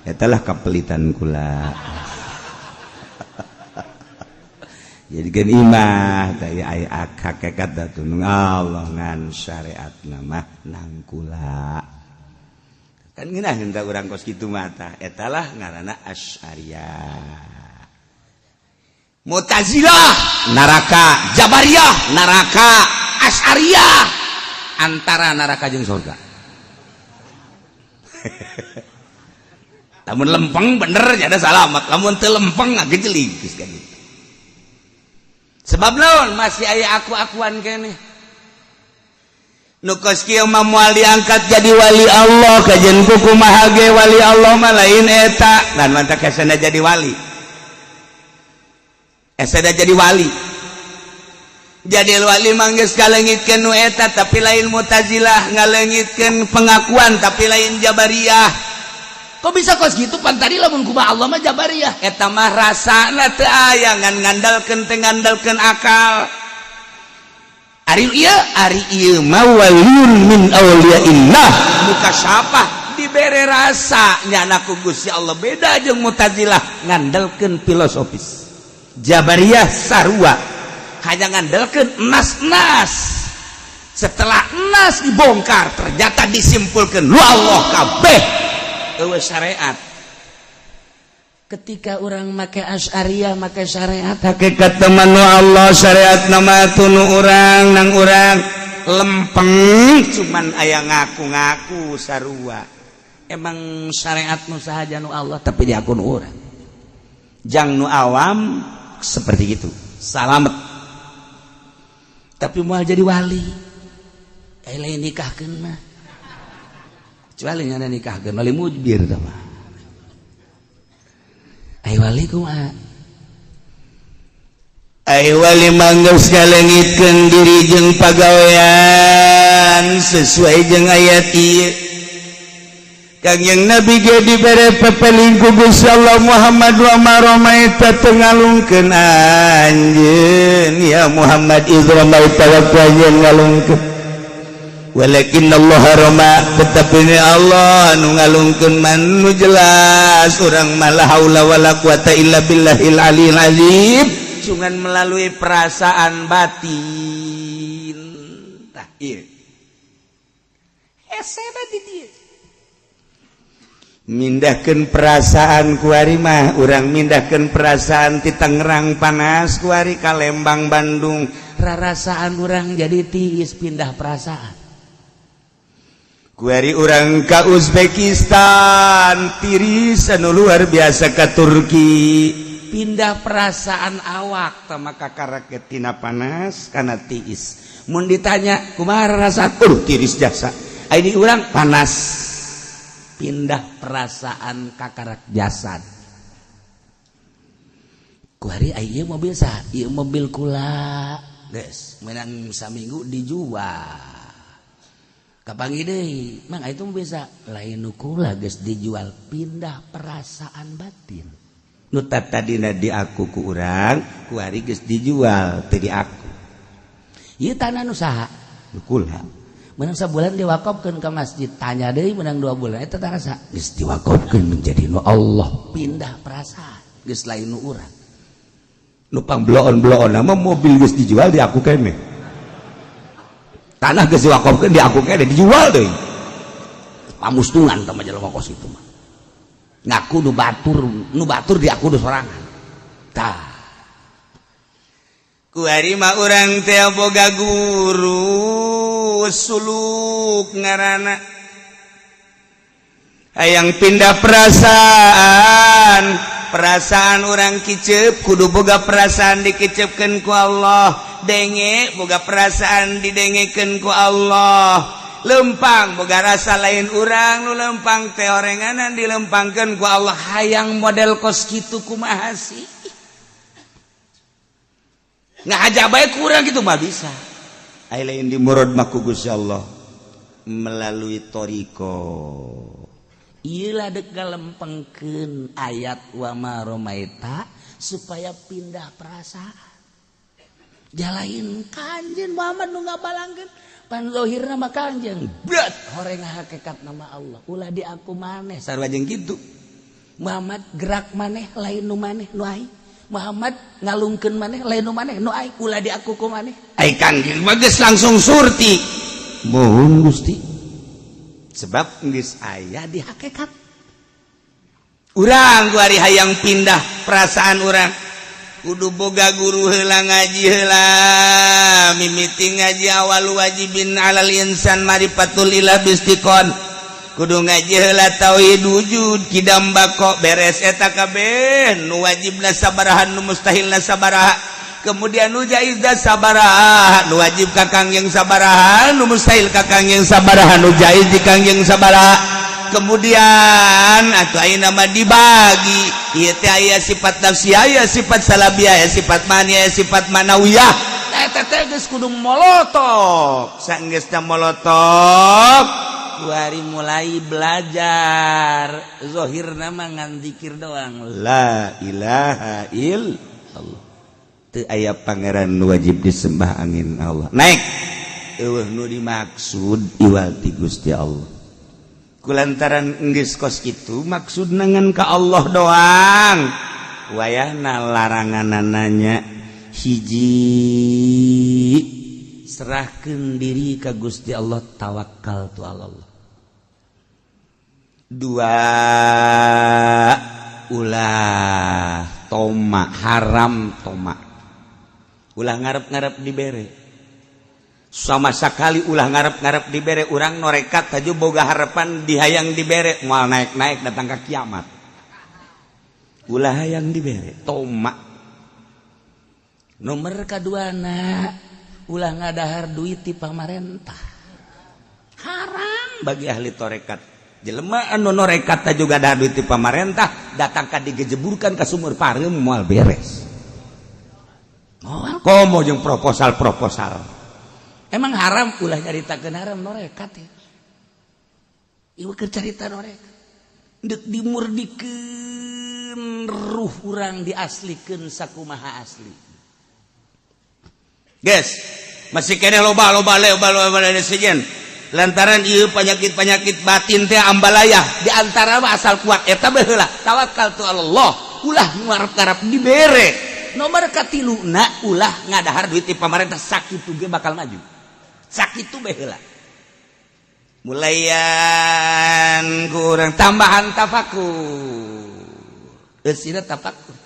Eta lah kapelitan kula jadi kan imah teh ai hakikat atuh nu Allah ngan syariatna mah nang kula. Kan ngeunah henteu urang kos kitu mata. Etalah ngaranna Asy'ariyah. Mu'tazilah neraka, Jabariyah neraka, Asy'ariyah antara neraka jeung surga. Lamun lempeng bener jadi salamat, lamun teu lempeng ngagejelig geus ka gitu. Sebab naon masih aya aku-akuan keneh. Nu kos kieu mah moal diangkat jadi wali Allah, kajen kumaha ge wali Allah mah lain eta. Dan mantak esena jadi wali. Esena jadi wali. Jadi wali mah geus ngalengitkeun nu eta, tapi lain Mu'tazilah, ngalengitkeun pengakuan, tapi lain Jabariyah. Kok bisa kos gitu? Pan tadi lamun kumaha Allah mah Jabariyah. Eta mah rasana teu aya, ngan ngandalkeun teh ngandalkeun akal. Ari ieu, ari ieu mah waliyun min auliyaillah mukasyafah, dibere rasa nyana ku Gusti Allah. Beda jeung Mu'tazilah, ngandalkeun filosofis. Jabariyah sarua, hanya ngandalkeun nas-nas. Setelah nas dibongkar, ternyata disimpulkan lu Allah kabeh, eueuh syariat. Ketika orang make Asy'ariyah, make syariat, hakikat teman nu Allah, syariat nama tunu urang nang urang lempeng, cuman aya ngaku-ngaku sarua. Emang syariat nu sahaja nu Allah, tapi diakun urang. Jang nu awam seperti itu salamet, tapi mau jadi wali eh lain nikahkeun mah, kecuali ngana nikahkeun wali mujbir tah mah. Ai wali kumaha? Ai wali mah geus ngalengitkeun diri jeung pagawean sesuai jeung ayat ieu. Kangjeng Nabi ge dibere pepeling ku Gusti Allah, "Muhammad, wa ma ramaita, teu ngalungkeun anjeun ya Muhammad, iz ramaita, waktu anjeun ngalungkeun, walakin Allah rama, tetapi ini Allah nu ngalungkeun." Man nu jelas urang mah la haula wala quwata illa billahil aliyil azim, cuman melalui perasaan batin. Tah ieu hese di dieu mindahkeun perasaan. Kuari mah urang mindahkeun perasaan ti Tangerang panas, kuari ka Lembang, Bandung, rarasaan urang jadi tiis, pindah perasaan. Kuari urang ka Uzbekistan tiris anu luar biasa, ka Turki pindah perasaan. Awak tah maka karaket tina panas kana tiis. Mun ditanya kumaha rasa, tiris jasa. Ini urang panas, pindah perasaan kakarak jasad. Kuari ieu mobil sah? Ieu mobil kula, geus menang saminggu dijual. Kapanggih deui, "Mang, itu mobil sah?" "Lain nu kula, geus dijual." Pindah perasaan batin. Nu tadina diaku ku urang, kuari geus dijual, teu diaku. Ieu tanah nu saha? "Nu kula." Menang sebulan diwakafkeun ke masjid. Tanya deui, menang 2 bulan, "Eta tanah saha?" "Geus diwakafkeun menjadi nu Allah." Pindah perasaan, geus lain nu urang. Nu pang bloon-bloon nama mobil geus dijual di aku kene, tanah geus diwakafkeun di aku kene, dijual deui. Pamustungan tah mah jelema kos itu mah, ngaku nu batur, nu batur di aku nu sorangan. Tah kuari mah urang teh boga guru suluk ngaranna, hayang pindah perasaan. Perasaan orang kicep kudu boga perasaan dikicepkeun ku Allah, denge boga perasaan didengekeun ku Allah, lempang boga rasa lain urang nu lempang teh, orenganan dilempangkeun ku Allah. Hayang model kos kitu kumaha sih? Ngahaja bae kurang gitu mah bisa. Ai lain di murad mah ku Gusti Allah melalui toriko. Iyalah dek ngalempengkeun ayat wa ma romaita supaya pindah perasaan. Jalain Kanjeng Muhammad nu ngabalangkeun, pan zahirna mah Kanjeng berat, horeng hakikat nama Allah. Ulah di aku maneh, sarua jeung kitu. Muhammad gerak maneh lain nu maneh, nu aing. Muhammad ngalungkeun maneh lain nu maneh, nu aing. Ulah di aku ku maneh. Ai Kanjeng mah geus langsung surti, "Mohon Gusti," sebab geus aya di hakikat. Urang kuari hayang pindah perasaan, urang kudu boga guru heula, ngaji heula. Mimiti ngaji awal wajibin alal insan marifatul ilah bistiqon, kudu ngaji heula tauhid wujud kidam bako. Beres eta kabeh, nu wajibna sabaraha, nu mustahilna sabaraha, kemudian nu jaizna sabaraha, nu wajib ka Kangjeng sabaraha, nu mustahil ka Kangjeng sabaraha, nu jaiz di Kangjeng sabaraha. Kemudian atau ayeuna mah dibagi ieu teh, aya sifat nafsiyah, aya sifat salabiyah, aya sifat mani, aya sifat manawiyah. Eta teh geus kudu molotok. Sanggeusna molotok, kuari mulai belajar. Zohirna mah ngan zikir doang, la ilaha illallah, teu aya pangeran wajib disembah angin Allah. Naik, eueuh nu dimaksud iwal ti Gusti Allah. Kulantaran geus kos kitu, maksud ngan ka Allah doang. Wayahna laranganananya hiji, serahkan diri ka Gusti Allah, tawakal tu Allah. Dua, ulah toma, haram toma, ulah ngarep-ngarep dibere sama sekali, ulah ngarep-ngarep dibere. Urang norekat taju boga harapan dihayang dibere, moal naik-naik datang ke kiamat. Ulah hayang dibere, toma. Nomor kaduana, ulah ngadahar duit di pamarentah, haram bagi ahli torekat. Jelema anu norekat juga dahar duit di pamarentah, datang ka digejeburkan ke sumur pareum, moal beres. Moal komo jeung proposal-proposal. Emang haram, ulah nyaritakeun haram norekat ya. Ieu keur carita norekat. Deuk dimurdikeun ruh urang, diaslikeun sakumaha asli. Guys, masih kene loba loba loba loba sejen. Lantaran ieu penyakit-penyakit batin teh ambalayah di antara mah asal kuat eta baheula tawakal tu Allah, ulah ngarep-ngarep dibere. Nomor katiluna, ulah ngadahar duit di pamarentah. Sakitu ge bakal maju, sakitu bae heula. Mulayan kurang tambahan tafakur, eusina tafakur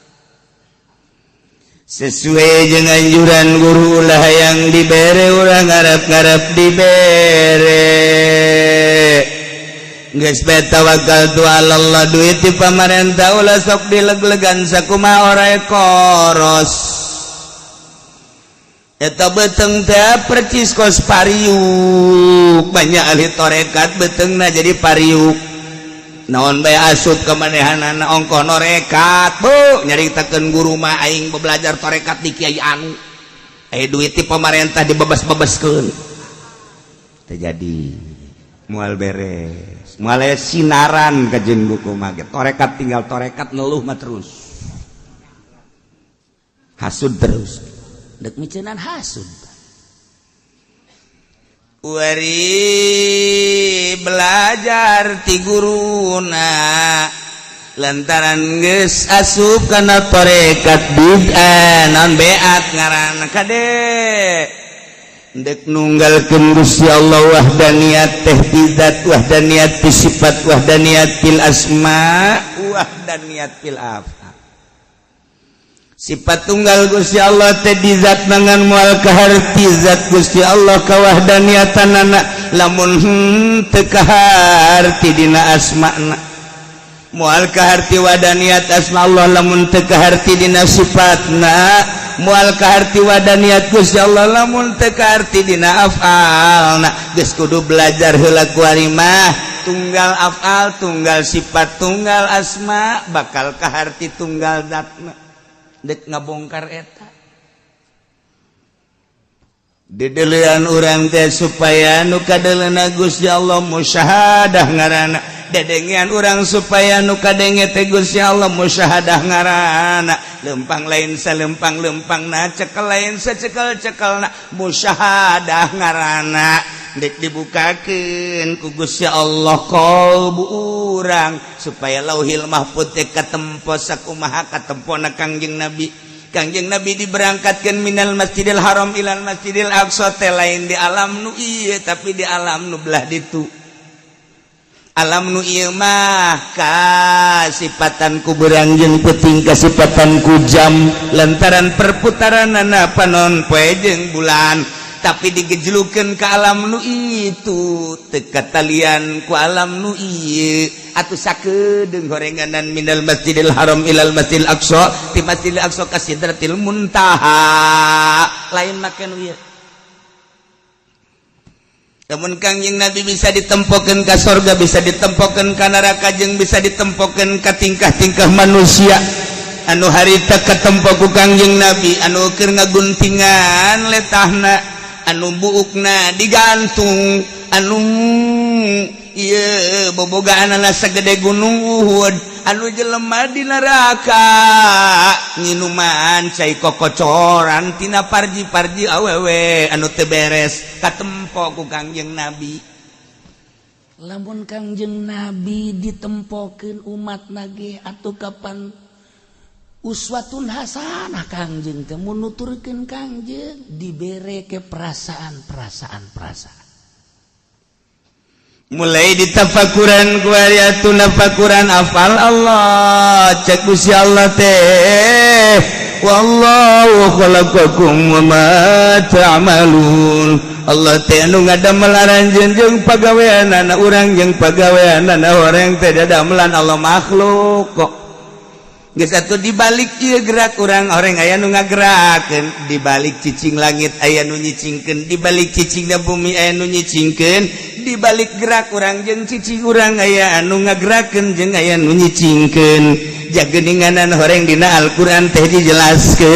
sesuai dengan anjuran guru lah yang dibere, urang ngarep-ngarep dibere. Geus bae tawakal tu Allah. Duit di pamarentah ulah sok dileg-legan, sakumaha orai koros eta beteng teh percis kos pariuk. Banyak ahli torekat betengna jadi pariuk, naon bae asup kemanehanana. Ongkoh norekat, bu, nyaritakeun guru mah, aing belajar torekat di kiai anu, eh, duit di pemerintah dibebas-bebaskeun, terjadi moal beres, moal sinaran kajeun buku mah. Torekat tinggal torekat, ngeluh mah terus, hasud terus, dek micenan hasud. Wari belajar ti guruna, lantaran geus asup kana torekat bid'ah, non beat ngaranna kade. Dek nunggalkeun Gusti Allah, wahdaniyat teh ti zat, wahdaniyat ti sifat, wahdaniyat fil asma, wahdaniyat fil af'al. Sifat tunggal Gusti Allah teh di zat, mangan moal kaharti zat Gusti Allah kawahdaniatanana lamun teu kaharti dina asma'na, moal kaharti wahdaniat asma Allah lamun teu kaharti dina sifatna, moal kaharti wahdaniat Gusti Allah lamun teu kaharti dina af'alna. Geus kudu belajar heula kuari mah, tunggal af'al, tunggal sifat, tunggal asma, bakal kaharti tunggal zatna. Dek ngabongkar eta didelian urang teh supaya nu kadeleuna Gusti Allah, musyahadah ngaranna. Dedengean urang supaya nu kadenge teh Gusti Allah, musyahadah ngaranna. Lempang lain salempang lempangna, cekel lain secekel cekelna, musyahadah ngaranna. Dek dibukakeun ku Gusti Allah qalbu urang supaya Lauhil Mahfud teh katempo sakumaha katempona Kangjeng Nabi. Kangjeng Nabi diberangkatkan minal Masjidil Haram ilal Masjidil Aqsa teh lain di alam nu ieu, tapi di alam nu belah ditu. Alam nu ieu mah kasipatan ku beurang jeung peuting, kasipatan ku jam lantaran perputaranana panon poe jeung bulan, tapi digejlukeun ke alam nu itu teu katalian ku alam nu ieu. Atuh sakedeung horenganan minal Masjidil Haram ilal Masjidil Aqsa, ti Masjidil Aqsa ka Sidratil Muntaha, lain make nu ieu. Namun Kangjeng Nabi bisa ditempokeun ka sorga, bisa ditempokeun ka neraka, jeung bisa ditempokeun ka tingkah-tingkah manusia. Anu harita katempo ku Kangjeng Nabi, anu keur ngaguntingan letahna, anu buukna digantung, anu ieu bobogaanana sagede gunung Uhud, anu jelema di neraka nginuman cai kokocoran tina parji-parji awewe anu teu beres, katempo ku Kangjeng Nabi. Lamun Kangjeng Nabi ditempokeun umat nage atuh kapan uswatun hasanah Kangjeng teh? Mun nuturkeun Kangjeng dibere ke perasaan-perasaan perasaan. Mulai ditafakuran ku atuh nafakuran afal Allah. Cek Gusti Allah teh, wallahu khalaqakum wa ma ta'malun. Allah teh anu ngadamel aranjeun jeung pagaweanana urang, jeung pagaweanana orang teh dadamelan Allah makhluk kok. Geus atuh, dibalik ieu gerak urang, orang aya nu ngagerakeun. Dibalik cicing langit aya nu nyicingkeun, dibalik cicingna bumi aya nu nyicingkeun, dibalik gerak urang jeung cicing urang aya anu ngagerakeun jeung aya nu nyicingkeun. Jageninganan horeng dina Al-Qur'an teh dijelaskeun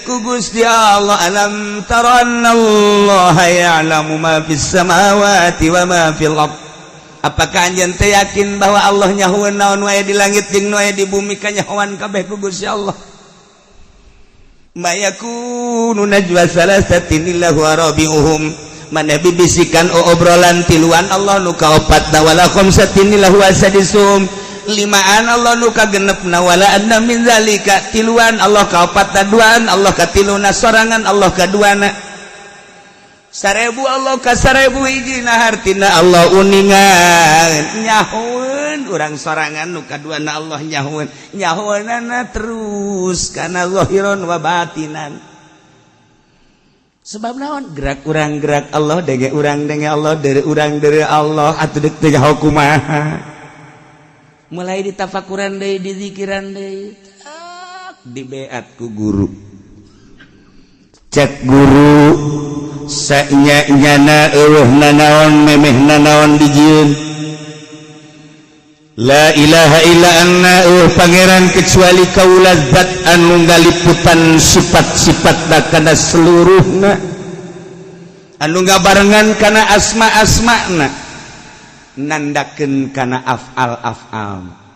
ku Gusti Allah, alam tara annallaha ya'lamu ma fis samawati wa ma fil ard. Apakah anjeun teh yakin bahwa Allah nyahoeun naon wae di langit jeung nu aya di bumi? Kanyahoan kabeh ku Gusti Allah. Ma yakunu najwa salasatin illa huwa rabi'uhum. Maneh bibisikan obrolan tiluan, Allah nu kaopatna. Wala khamsatin illa huwa sadisuhum. Limaan, Allah nu kagenepna. Wala adna min zalika. Tiluan, Allah kaopatna. Duaan, Allah katiluna. Sorangan, Allah kaduana. 1000, Allah ka 1001. Hartina Allah uningan, nyahoeun urang sorangan nu kaduana. Allah nyahoeun, nyahoeunana terus kana zahiron wa batinan. Sebab naon? Gerak urang gerak Allah, denge urang denge Allah, dari urang dari Allah. Atuh deuk teh nyaho kumaha? Mulai ditafakuran deui, dizikiran deui, dibeat ku guru. Cek guru, nyana eueuh nanaon, memeh nanaon dijieun. La ilaha illa anna, eueuh pangeran kecuali kaula, zat anu ngaliputan sifat-sifat kana seluruhna, anu ngabarengan kana asma-asmana, nandakeun kana afal-afal.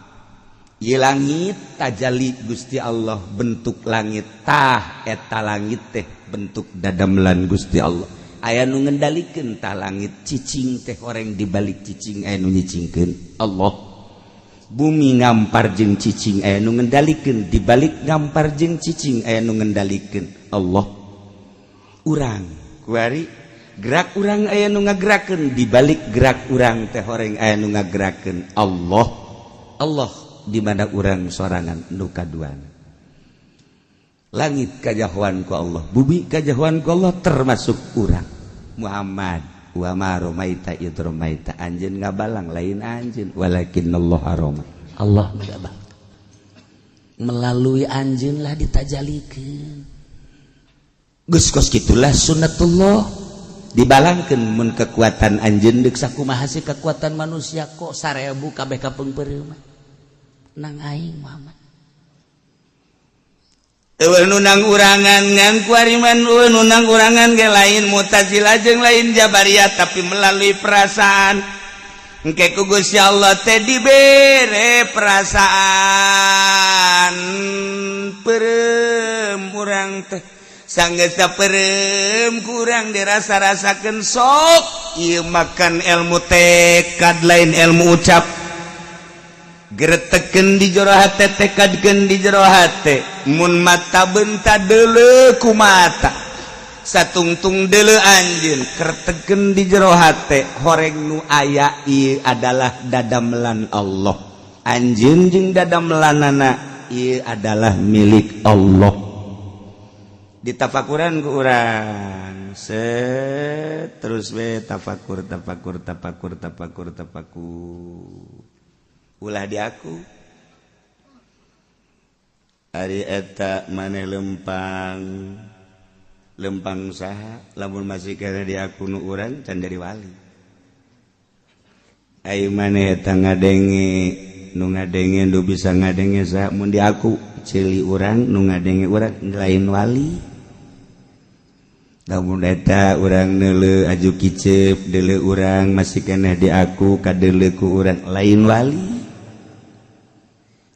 Ieu langit tajali Gusti Allah, bentuk langit tah eta langit teh bentuk dadamelan Gusti Allah. Aya nu ngendalikeun tah langit. Cicing teh horeng dibalik cicing aya nu nyicingkeun, Allah. Bumi ngampar jeung cicing aya nu ngendalikeun, dibalik ngampar jeung cicing aya nu ngendalikeun, Allah. Urang kuari gerak urang aya nu ngagerakeun, dibalik gerak urang teh horeng aya nu ngagerakeun, Allah. Allah di mana urang sorangan nu kaduana. Langit kanyahoan ku Allah, bumi kanyahoan ku Allah, termasuk urang Muhammad. Wa ma romaita id romaita. Anjeun ngabalang lain anjeun, walakinallah roma. Allah ngabang melalui anjeun lah ditajalikeun. Geus kos kitulah sunnatullah, dibalangkeun mun kekuatan anjeun deuk sakumaha sih kekuatan manusia kok 1000 kabeh kapeungpeureuh mah nang aing Muhammad. Eueuh nu nang urangan ngan kuariman, eueuh nu nang urangan ge lain Mu'tazilah jeung lain Jabariyah, tapi melalui perasaan. Engke ku Gusti Allah teh dibere perasaan peureum urang teh. Sanggeus peureum kurang dirasa-rasakeun. Sok ieu makan ilmu tekad, lain ilmu ucap. Gereteken di jero hate, tekadkeun di jero hate. Mun mata benta deuleu ku mata, satungtung deuleu anjeun, kerteken di jero hate, horeng nu aya ieu adalah dadamelan Allah. Anjeun jeung dadamelanana ieu adalah milik Allah. Ditafakuran ku urang, set terus we tafakur, tafakur, tafakur, tafakur, tafakur. Ulah di aku. Ari eta maneh lempang lempang saha? Lamun masih kena di aku nu urang can jadi wali. Ayo maneh eta ngadenge. Nu ngadenge, nu bisa ngadenge saha? Mun di aku ceuli urang, nu ngadenge urang lain wali. Lamun eta urang neuleu aju kicep, deuleu urang masih keneh di aku, kadeuleu ku urang lain wali.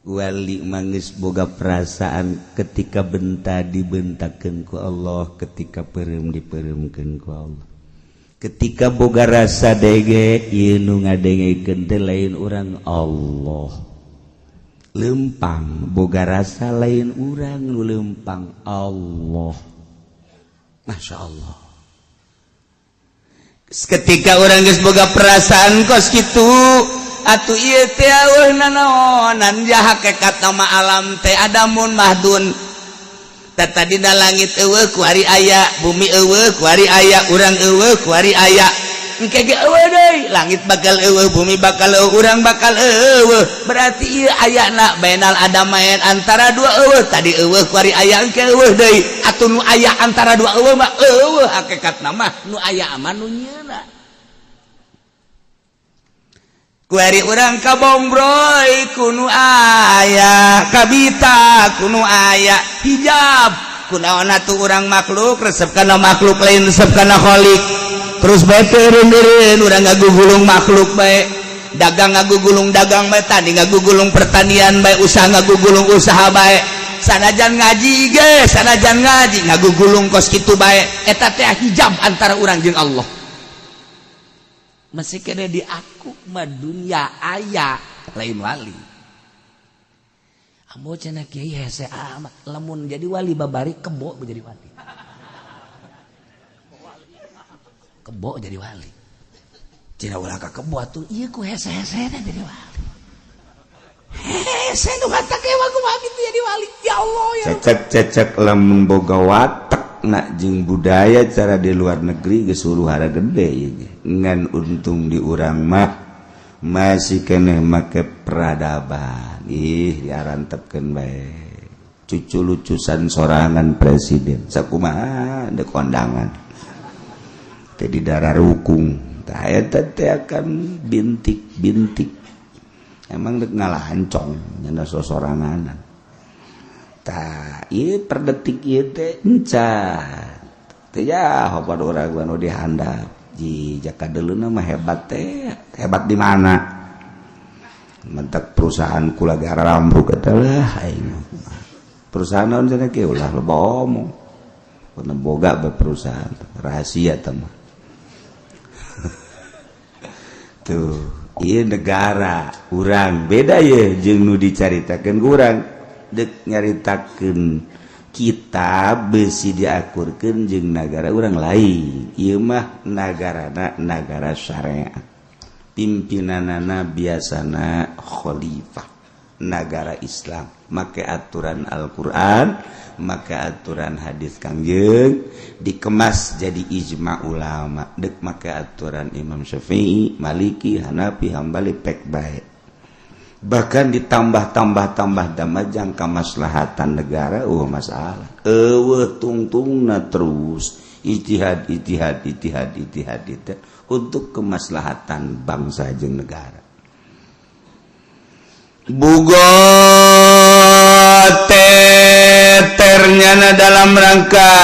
Wali mangis boga perasaan ketika benta dibentakeun ku Allah, ketika peureum dipeureumkeun ku Allah, ketika boga rasa dege, ieu nu ngadengekeun teh lain urang, Allah. Lempang boga rasa, lain urang nu lempang, Allah. Masya Allah, ketika urang geus boga perasaan kos kitu atuh, ieu teh eueuh nanaonan ja hakekat nama alam teh adamun mahdun. Tadi langit eueuh, kuari aya. Bumi eueuh, kuari aya. Urang eueuh, kuari aya. Engke ge eueuh deui. Langit bakal eueuh, bumi bakal eueuh, urang bakal eueuh. Berarti ieu ayana bainal adamain, antara dua eueuh. Tadi eueuh, kuari aya, engke eueuh deui. Atuh nu aya antara dua eueuh mah eueuh hakikatna mah, nu aya mah nu nyieuna. Kuari urang kabongbroy ku nu aya, kabita ku nu aya, hijab kunaon atuh urang makhluk resep kana makhluk, lain resep kana khalik. Terus bae teureun urang ngagugulung makhluk bae, dagang ngagugulung dagang bae, tani ngagugulung pertanian bae, usaha ngagugulung usaha bae, sanajan ngaji ge, sanajan ngaji ngagugulung kos kitu bae. Eta teh hijab antara urang jeung Allah. Masih kena di aku mah dunia aya, lain wali. Ambo cenah kiai hese amat lamun jadi wali babari kebo jadi wali, kebo jadi wali cenah. Ulah ka kebo atuh, ieu ku hese-hese jadi wali. Hese nu kata kewa kumaha kitu jadi wali, ya Allah ya. Cecek-cecek lamun boga watek nak jeung budaya cara di luar negeri geus huru-hara gede ieu ge. Ngan untung di urang mah masih keneh make peradaban. Ih, diarantepkeun bae. Cucu lucusan sorangan presiden sakumaha dek kondangan teh di darah rukung. Tah eta teh akan bintik-bintik emang dek ngalahancong nyana sosoranganan. Tah ieu per detik ieu teh encan teh ya pada urang anu dihandap di jaka deuleuna mah hebat teh. Hebat di mana? Mentek perusahaan kula gara rambruk eta lah aing mah. Perusahaan naon cenah kieu? Ulah loba omong. Pernah boga be perusahaan rahasia teh mah. Tuh, ieu negara urang beda ye jeung nu dicaritakeun ku urang. Dek nyaritakeun kitab besi diakurkeun jeung nagara urang lain. Ieu mah nagarana nagara syariat, pimpinanana biasana khalifah, nagara Islam make aturan Al-Qur'an, make aturan hadis Kangjeng, dikemas jadi ijma ulama, dek make aturan Imam Syafi'i, Maliki, Hanafi, Hambali, pek bae. Bahkan ditambah-tambah-tambah damajang kemaslahatan negara, masalah eueuh tungtungna. Terus ijtihad, ijtihad, ijtihad, ijtihad, ijtihad untuk kemaslahatan bangsa jeung negara. Bugot teternya dalam rangka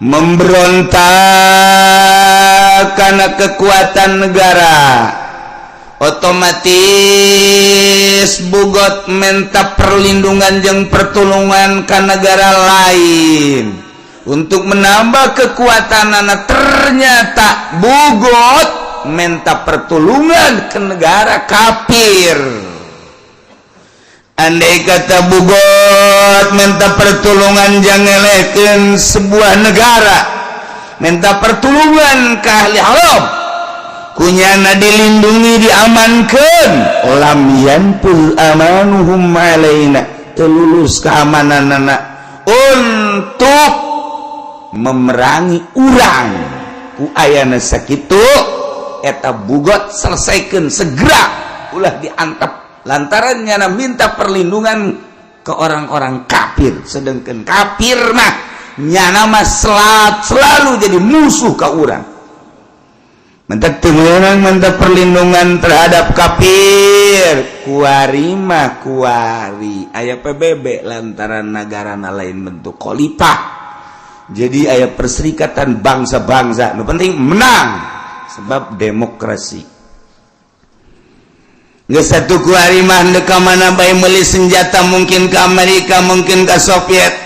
memberontak karena kekuatan negara, otomatis bugot minta perlindungan jeung pertolongan ke negara lain untuk menambah kekuatan anak. Ternyata bugot minta pertolongan ke negara kafir. Andai kata bugot minta pertolongan, jangan sebuah negara, minta pertolongan ke ahli haram, kunyana dilindungi, diamankan, lam yanfudz amanuhum alaina, telulus keamanan anak untuk memerangi urang. Ku ayana sakitu eta bugot, selesaikan segera, ulah diantap lantaran nyana minta perlindungan ke orang-orang kafir, sedangkan kafir mah nyana mah selalu jadi musuh ke urang. Mentak teu meunang minta perlindungan terhadap kafir. Kuari mah kuari aya PBB lantaran negara lain bentuk khalifah, jadi aya perserikatan bangsa-bangsa. Nu penting menang sebab demokrasi. Geus satu kuari mah ndek ka mana bae meuli senjata, mungkin ke Amerika, mungkin ke Soviet,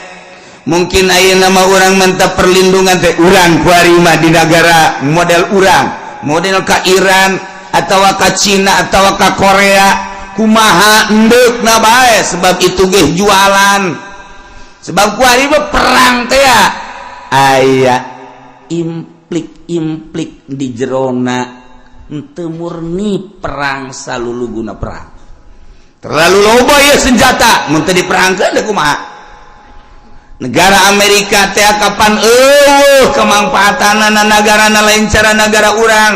mungkin ayeuna mah urang minta perlindungan teh urang kuari mah di negara model urang, model ka Iran atau ka Cina atau ka Korea, kumaha endek na bae, sebab itu ge jualan. Sebab kuari mah perang teh ya aya implik-implik di jerona, henteu murni perang salulu guna perang. Terlalu loba ya senjata mun teu diperangkeun deui kumaha? Negara Amerika teh kapan eueuh kemangfaatanana negarana lain cara negara urang.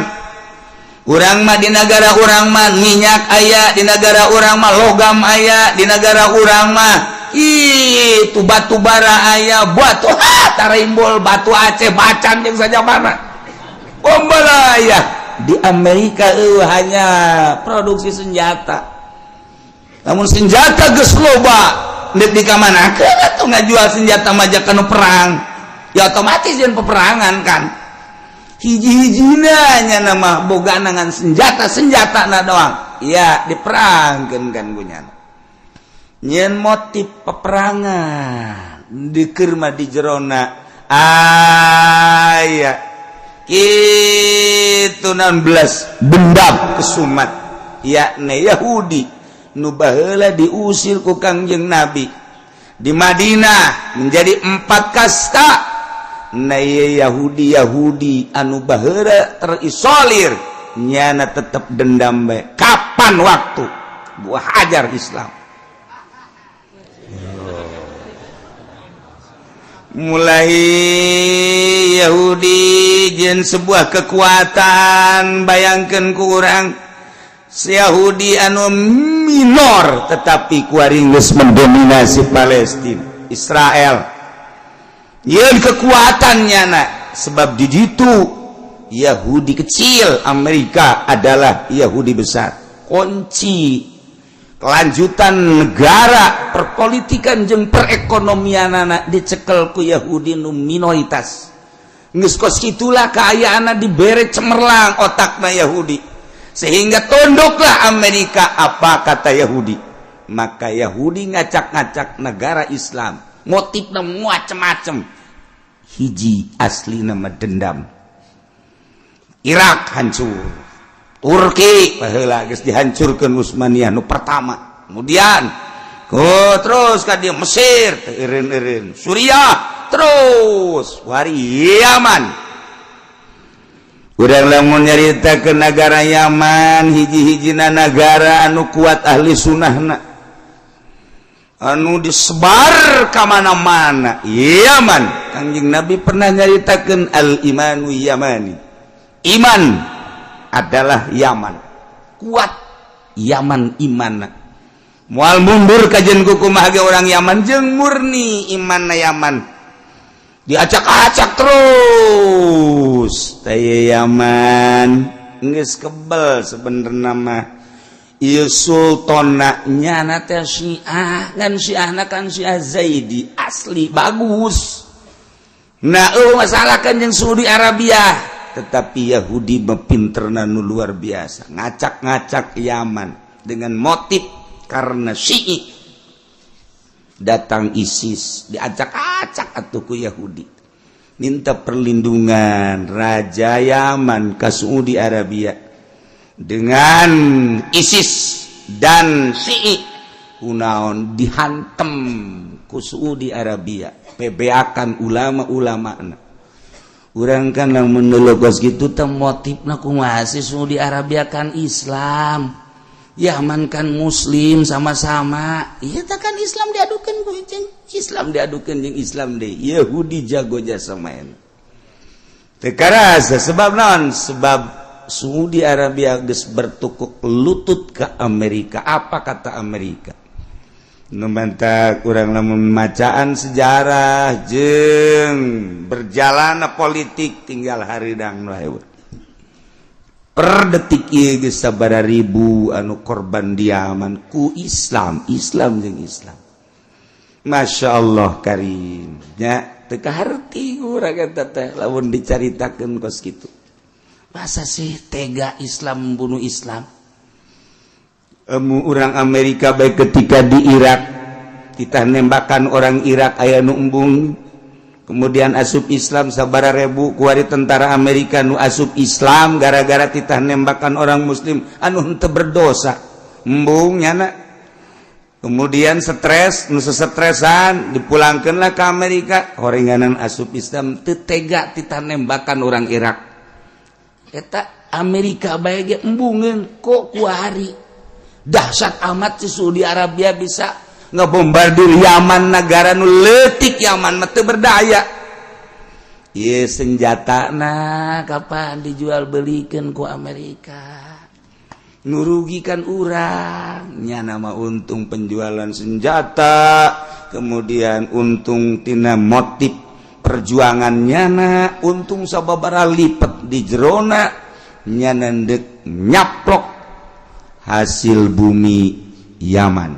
Urang mah di negara urang mah minyak aya, di negara urang mah logam aya, di negara urang mah itu batu bara aya, batu ha tarimbol, batu Aceh bacan jeung saja mana bombalaya. Di Amerika eueuh, hanya produksi senjata. Namun senjata geus loba, ndek di kamanakeun atuh ngajual senjata majak kanu perang? Ya otomatis jeung peperangan kan. Hiji-hijina nya nama boga ngan senjata, senjata na doang ya diperangkeun kan. Gunyana nyen motif peperangan dikeur mah di jerona aya kitu 16 dendam kesumat, yakni Yahudi nu baheula diusir ku Kangjeng Nabi di Madinah menjadi empat kasta. Nah, Yahudi Yahudi anu baheula terisolir nyana tetep dendam bae, kapan waktu gua hajar Islam. Mulai Yahudi jen sebuah kekuatan. Bayangkan ku urang Yahudi anu minor, tetapi kuari geus mendominasi Palestina, Israel. Yeun kekuatannya nak, sebab di situ Yahudi kecil, Amerika adalah Yahudi besar. Kunci kelanjutan negara, perpolitikan jeung perekonomian anak dicekel ku Yahudi nu minoritas. Geus kos kitulah kaayaan, dibere cemerlang otakna Yahudi sehingga tunduklah Amerika apa kata Yahudi. Maka Yahudi ngacak-ngacak negara Islam, motifnya macem-macem, hiji asli nama dendam. Irak hancur, Turki baheula geus dihancurkeun Utsmaniyah nu pertama, kemudian oh, terus ka dia Mesir teu eureun-eureun, Suriah, terus wari Yaman. Urang lamun nyarita ke negara Yaman, hiji-hijina negara anu kuat ahli sunnahna anu disebar ka mana-mana Yaman. Kangjeng Nabi pernah nyaritakeun al imanu yamani, iman adalah Yaman. Kuat Yaman iman, moal mundur kajen kumaha ge orang Yaman jeung murni iman. Yaman diacak-acak terus teh. Yaman geus kebel sebenarnya mah. Ieu sultana nyana teh Syiah kan, Syiahna kan Syiah Zaidi asli bagus. Nah, eueuh masalah kan jeung Saudi Arabia, tetapi Yahudi mepinterna nu luar biasa, ngacak-ngacak Yaman dengan motif karena Syi'i. Datang ISIS, diacak-acak atuh ku Yahudi, minta perlindungan Raja Yaman ke Saudi Arabia dengan ISIS dan Syi'i. Kunaon dihantem ku Saudi Arabia? PBA kan ulama-ulama. Urang kan lamun kos gitu teh motifna kumaha sih? Saudi Arabia kan Islam, Yaman kan Muslim sama-sama. Iya tak kan Islam diadukan ku jeung Islam, diadukan jeung Islam deh. Yahudi jago jasa main teu karasa. Sebab naon? Sebab Saudi Arabia geus bertukuk lutut ke Amerika, apa kata Amerika. Nu mantak kurang lamun macaan sejarah jeung berjalan politik tinggal haridang lah. Per detik ieu geus sabaraha ribu anu korban di Yaman ku Islam, Islam jeung Islam. Masya Allah karim nya, teu kaharti urang eta teh lamun dicaritakeun kos kitu. Masa sih tega Islam membunuh Islam? Emu orang Amerika baik ketika di Irak kita nembakan orang Irak, aya nu embung, kemudian asup Islam sabara rebu. Kuari tentara Amerika nu asup Islam gara-gara titah nembakan orang Muslim anu henteu berdosa, embung nyana. Kemudian stres, nu sestresan dipulangkanlah ke Amerika, horenganan asup Islam, teu tega titah nembakan orang Irak. Eta Amerika bae ge embungeun. Kok kuari dahsyat amat si Saudi Arabia bisa ngebombardir Yaman, negara nu leutik? Yaman mah teu berdaya. Ieu senjata. Nah, kapan dijual belikan ku Amerika? Nurugikan urang nya nama untung penjualan senjata, kemudian untung tina motif perjuangan nyana, untung sababara lipet di jerona nyana ndek nyaplok hasil bumi Yaman.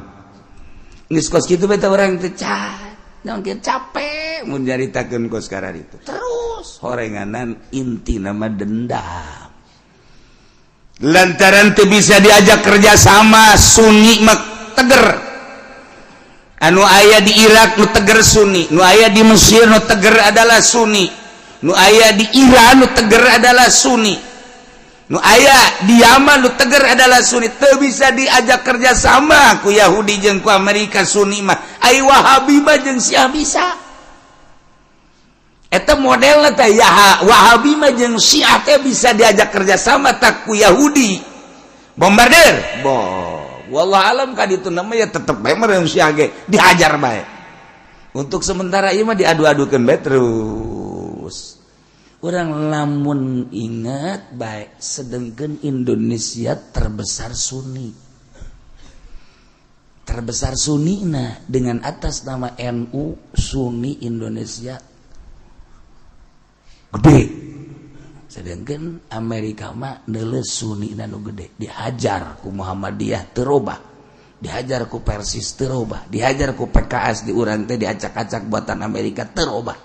Geus kos kitu beta urang teh capek mun nyaritakeun kos itu terus. Horenganan inti nama dendam lantaran teu bisa diajak kerjasama. Sunni mah teger, anu aya di Irak nu teger Sunni, nu aya di Mesir nu teger adalah Sunni, nu aya di Iran nu teger adalah Sunni, nu aya di Yaman nu teger adalah Sunni. Teu bisa diajak kerjasama ku Yahudi jeung ku Amerika Sunni mah. Ai Wahabi mah jeung Syiah bisa. Eta modelna teh ya, Wahabi mah jeung Syiah teh bisa diajak kerjasama tak ku Yahudi. Bombardir bo, wallah alam kan itu namanya tetep bae meureun Syiah ge dihajar bae. Untuk sementara ieu mah diadu-adukeun bae terus. Urang lamun ingat baik, sedangkan Indonesia terbesar Sunni, terbesar Sunni. Nah, dengan atas nama NU, Sunni Indonesia gede, sedangkan Amerika mah neuleuh Sunni nu gede. Dihajar ku Muhammadiyah terobah, dihajar ku Persis terobah, dihajar ku PKS di urang teh, diacak-acak buatan Amerika terobah,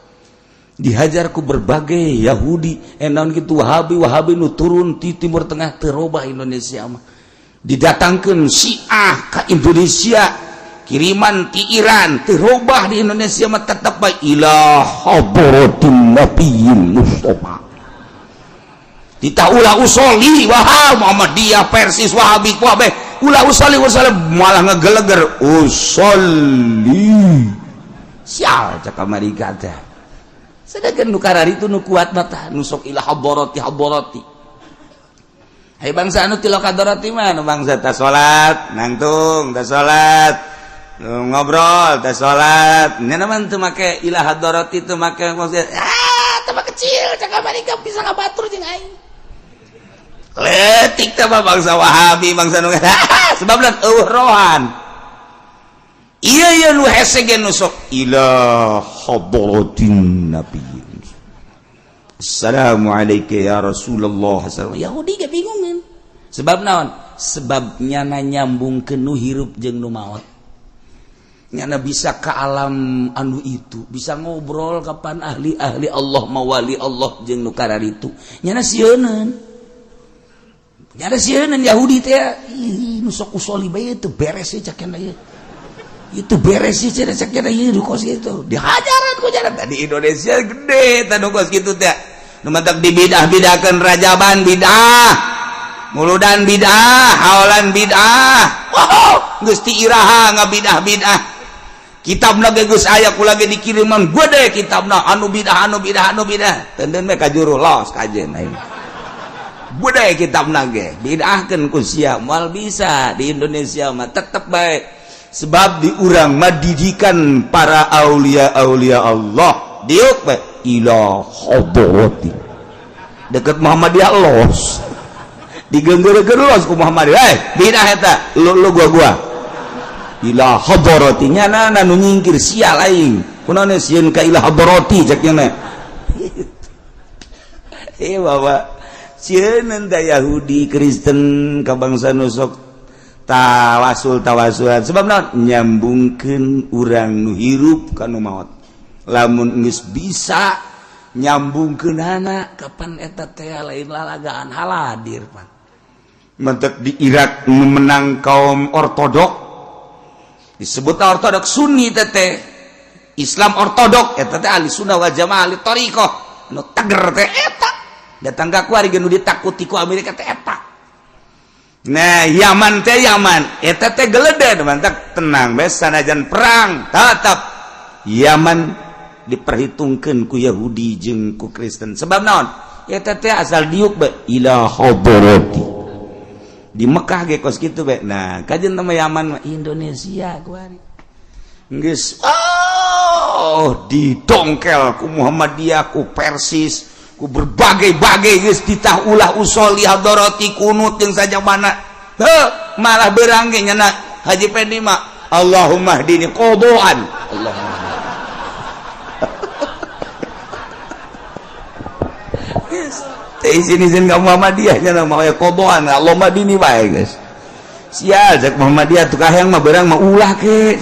dihajar ku berbagai Yahudi enon gitu, Wahabi Wahabi nu turun di Timur Tengah terobah. Indonesia mah didatangkan Syiah ke Indonesia kiriman ti Iran, terobah. Di Indonesia mah tetap bae ila hadratin nabiyyin Mustafa. Kita ulah usoli wah Muhammadiyah, Persis, Wahabi, Wahabi, ulah usoli usoli, malah ngegeleger usoli. Sial cak Amerika teh. Sedangkan nu karari itu nu kuat mata nu sok ila hadarati hadarati. Hai bangsa anu tilo kadarati mah nu bangsa tak salat nangtung, tak salat ngobrol, tak salat nya mah teu make ila hadarati, teu make maksud. Ah, tambah kecil cak Amerika bisa ngabatur jeung aing. Letik teh bangsa Wahabi, bangsa nu sebabna eueuh rohan. Iya iya, nu hese ge nu sok ila hadratin nabi, assalamualaikum ya Rasulullah. Yahudi ge bingungan. Sebab naon? Sebab nyana nyambung ke nu hirup jeung nu maot. Nyana bisa ke alam anu itu, bisa ngobrol kapan ahli-ahli Allah, mawali Allah jeung nu itu. Nyana sieuneun, nyana sieuneun Yahudi teh. Ih, nu sok usoli bae itu beres sih cak ieu, itu beres sih cek cek ieu kos itu dihajaran ku jalan. Tadi Indonesia gede tadi kos kitu teh, nu matak dibidah-bidahkeun, rajaban bidah, muludan bidah, haolan bidah. Wow, geus ti iraha ngabidah-bidah? Kitabna ge geus aya, ku lagi dikiriman gede kitabna anu bidah, anu bidah, anu bidah. Tenden we ka juru los kajen aing gede kitabna ge bidahkeun ku sia. Moal bisa di Indonesia mah, tetep bae, sebab di urang mah didikan para aulia aulia Allah diuk bae ila hadrati deket Muhammadiyah, los digengger-gengger los ku Muhammadiyah. Eh, bidah eta lu lu gua gua ila hadrati. Nya nu nyingkir sial aing, kunaon sieun ka ila hadrati cek nya. Eh, bapak. Sieun da Yahudi Kristen ka bangsa nu sok tawasul tawasulan, sebab naon? Nyambungkeun urang nu hirup ka nu maot. Lamun geus bisa nyambungkeunana, kapan eta teh lain lalagaan haladir pan. Mentek di Irak menang kaum ortodok, disebut ortodok Sunni teh, Islam ortodok eta teh, ahli sunnah wal jamaah, ahli thariqah nu teger teh eta. Datang ka kuari nu ditakuti ku Amerika teh eta. Nah, Yaman teh, Yaman eta teh gelede mantak tenang bae. Sanajan perang tetap Yaman diperhitungkeun ku Yahudi jeung ku Kristen. Sebab naon? Eta teh asal diuk bae ila hadarati di Mekah ge kos kitu bae. Nah, kajen mah Yaman mah Indonesia kuari geus, oh, didongkel ku Muhammadiyah, ku Persis, ku berbagai-bagai, geus ditah ulah usoli hadarati kunut jeung saja mana. Heuh, malah berang ge nyana Haji Pendi mah, Allahumma hdini qadaan. Allahumma. Teh izin-izin ka Muhammadiyah nya mah aya qadaan, Allahumma hdini bae geus. Sial cek Muhammadiyah, tuh kahayang mah berang mah ulah ke.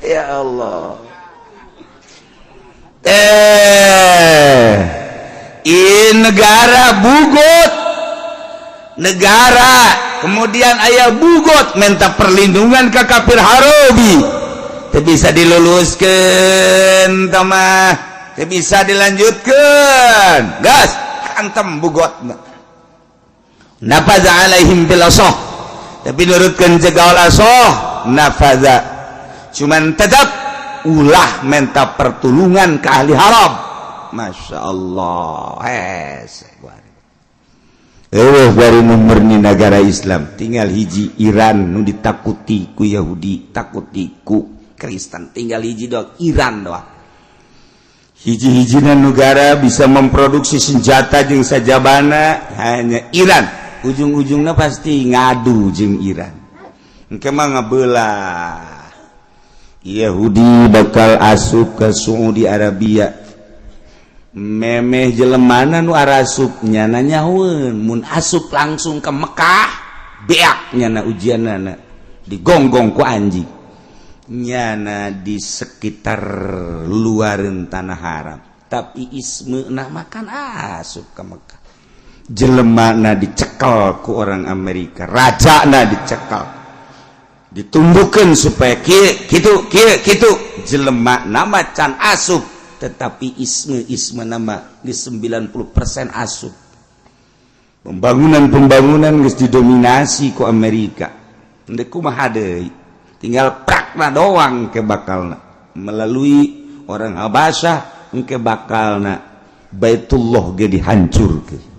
Ya Allah. In negara bugut, negara kemudian ayah bugot minta perlindungan ke kafir Harobi, teu bisa diluluskan mah, teu bisa dilanjutkan, gas antem bugot nafaza alaihim bil asoh, tapi nurutkeun cegaul asoh nafaza, cuman tetap ulah minta pertulungan ke ahli haram. Masya Allah, hese. Dari murni negara Islam tinggal hiji Iran nu ditakuti ku Yahudi, takuti ku Kristen, tinggal hiji doang, Iran doang. Hiji-hijina negara bisa memproduksi senjata jeung sajabana hanya Iran. Ujung-ujungnya pasti ngadu jeung Iran, engke mah ngabelah. Yahudi bakal asup ke Saudi Arabia, memeh jelemana nu arasup nyana nyahueun. Mun asup langsung ke Mekah, beak nyana ujianana, digonggong ku anjing nyana di sekitar luareun tanah haram. Tapi isme nah makan asup ke Mekah, jelemana dicekel ku orang Amerika, rajana dicekel, ditumbuhkan supaya kieu kitu kieu kitu, jelema nama can asup, tetapi isme-isme nama di 90% asup. Pembangunan-pembangunan geus didominasi ku Amerika. Ndek kumaha deui, tinggal prakna doang ke bakalna melalui orang Habasyah, engke bakalna Baitullah ge dihancurkeun.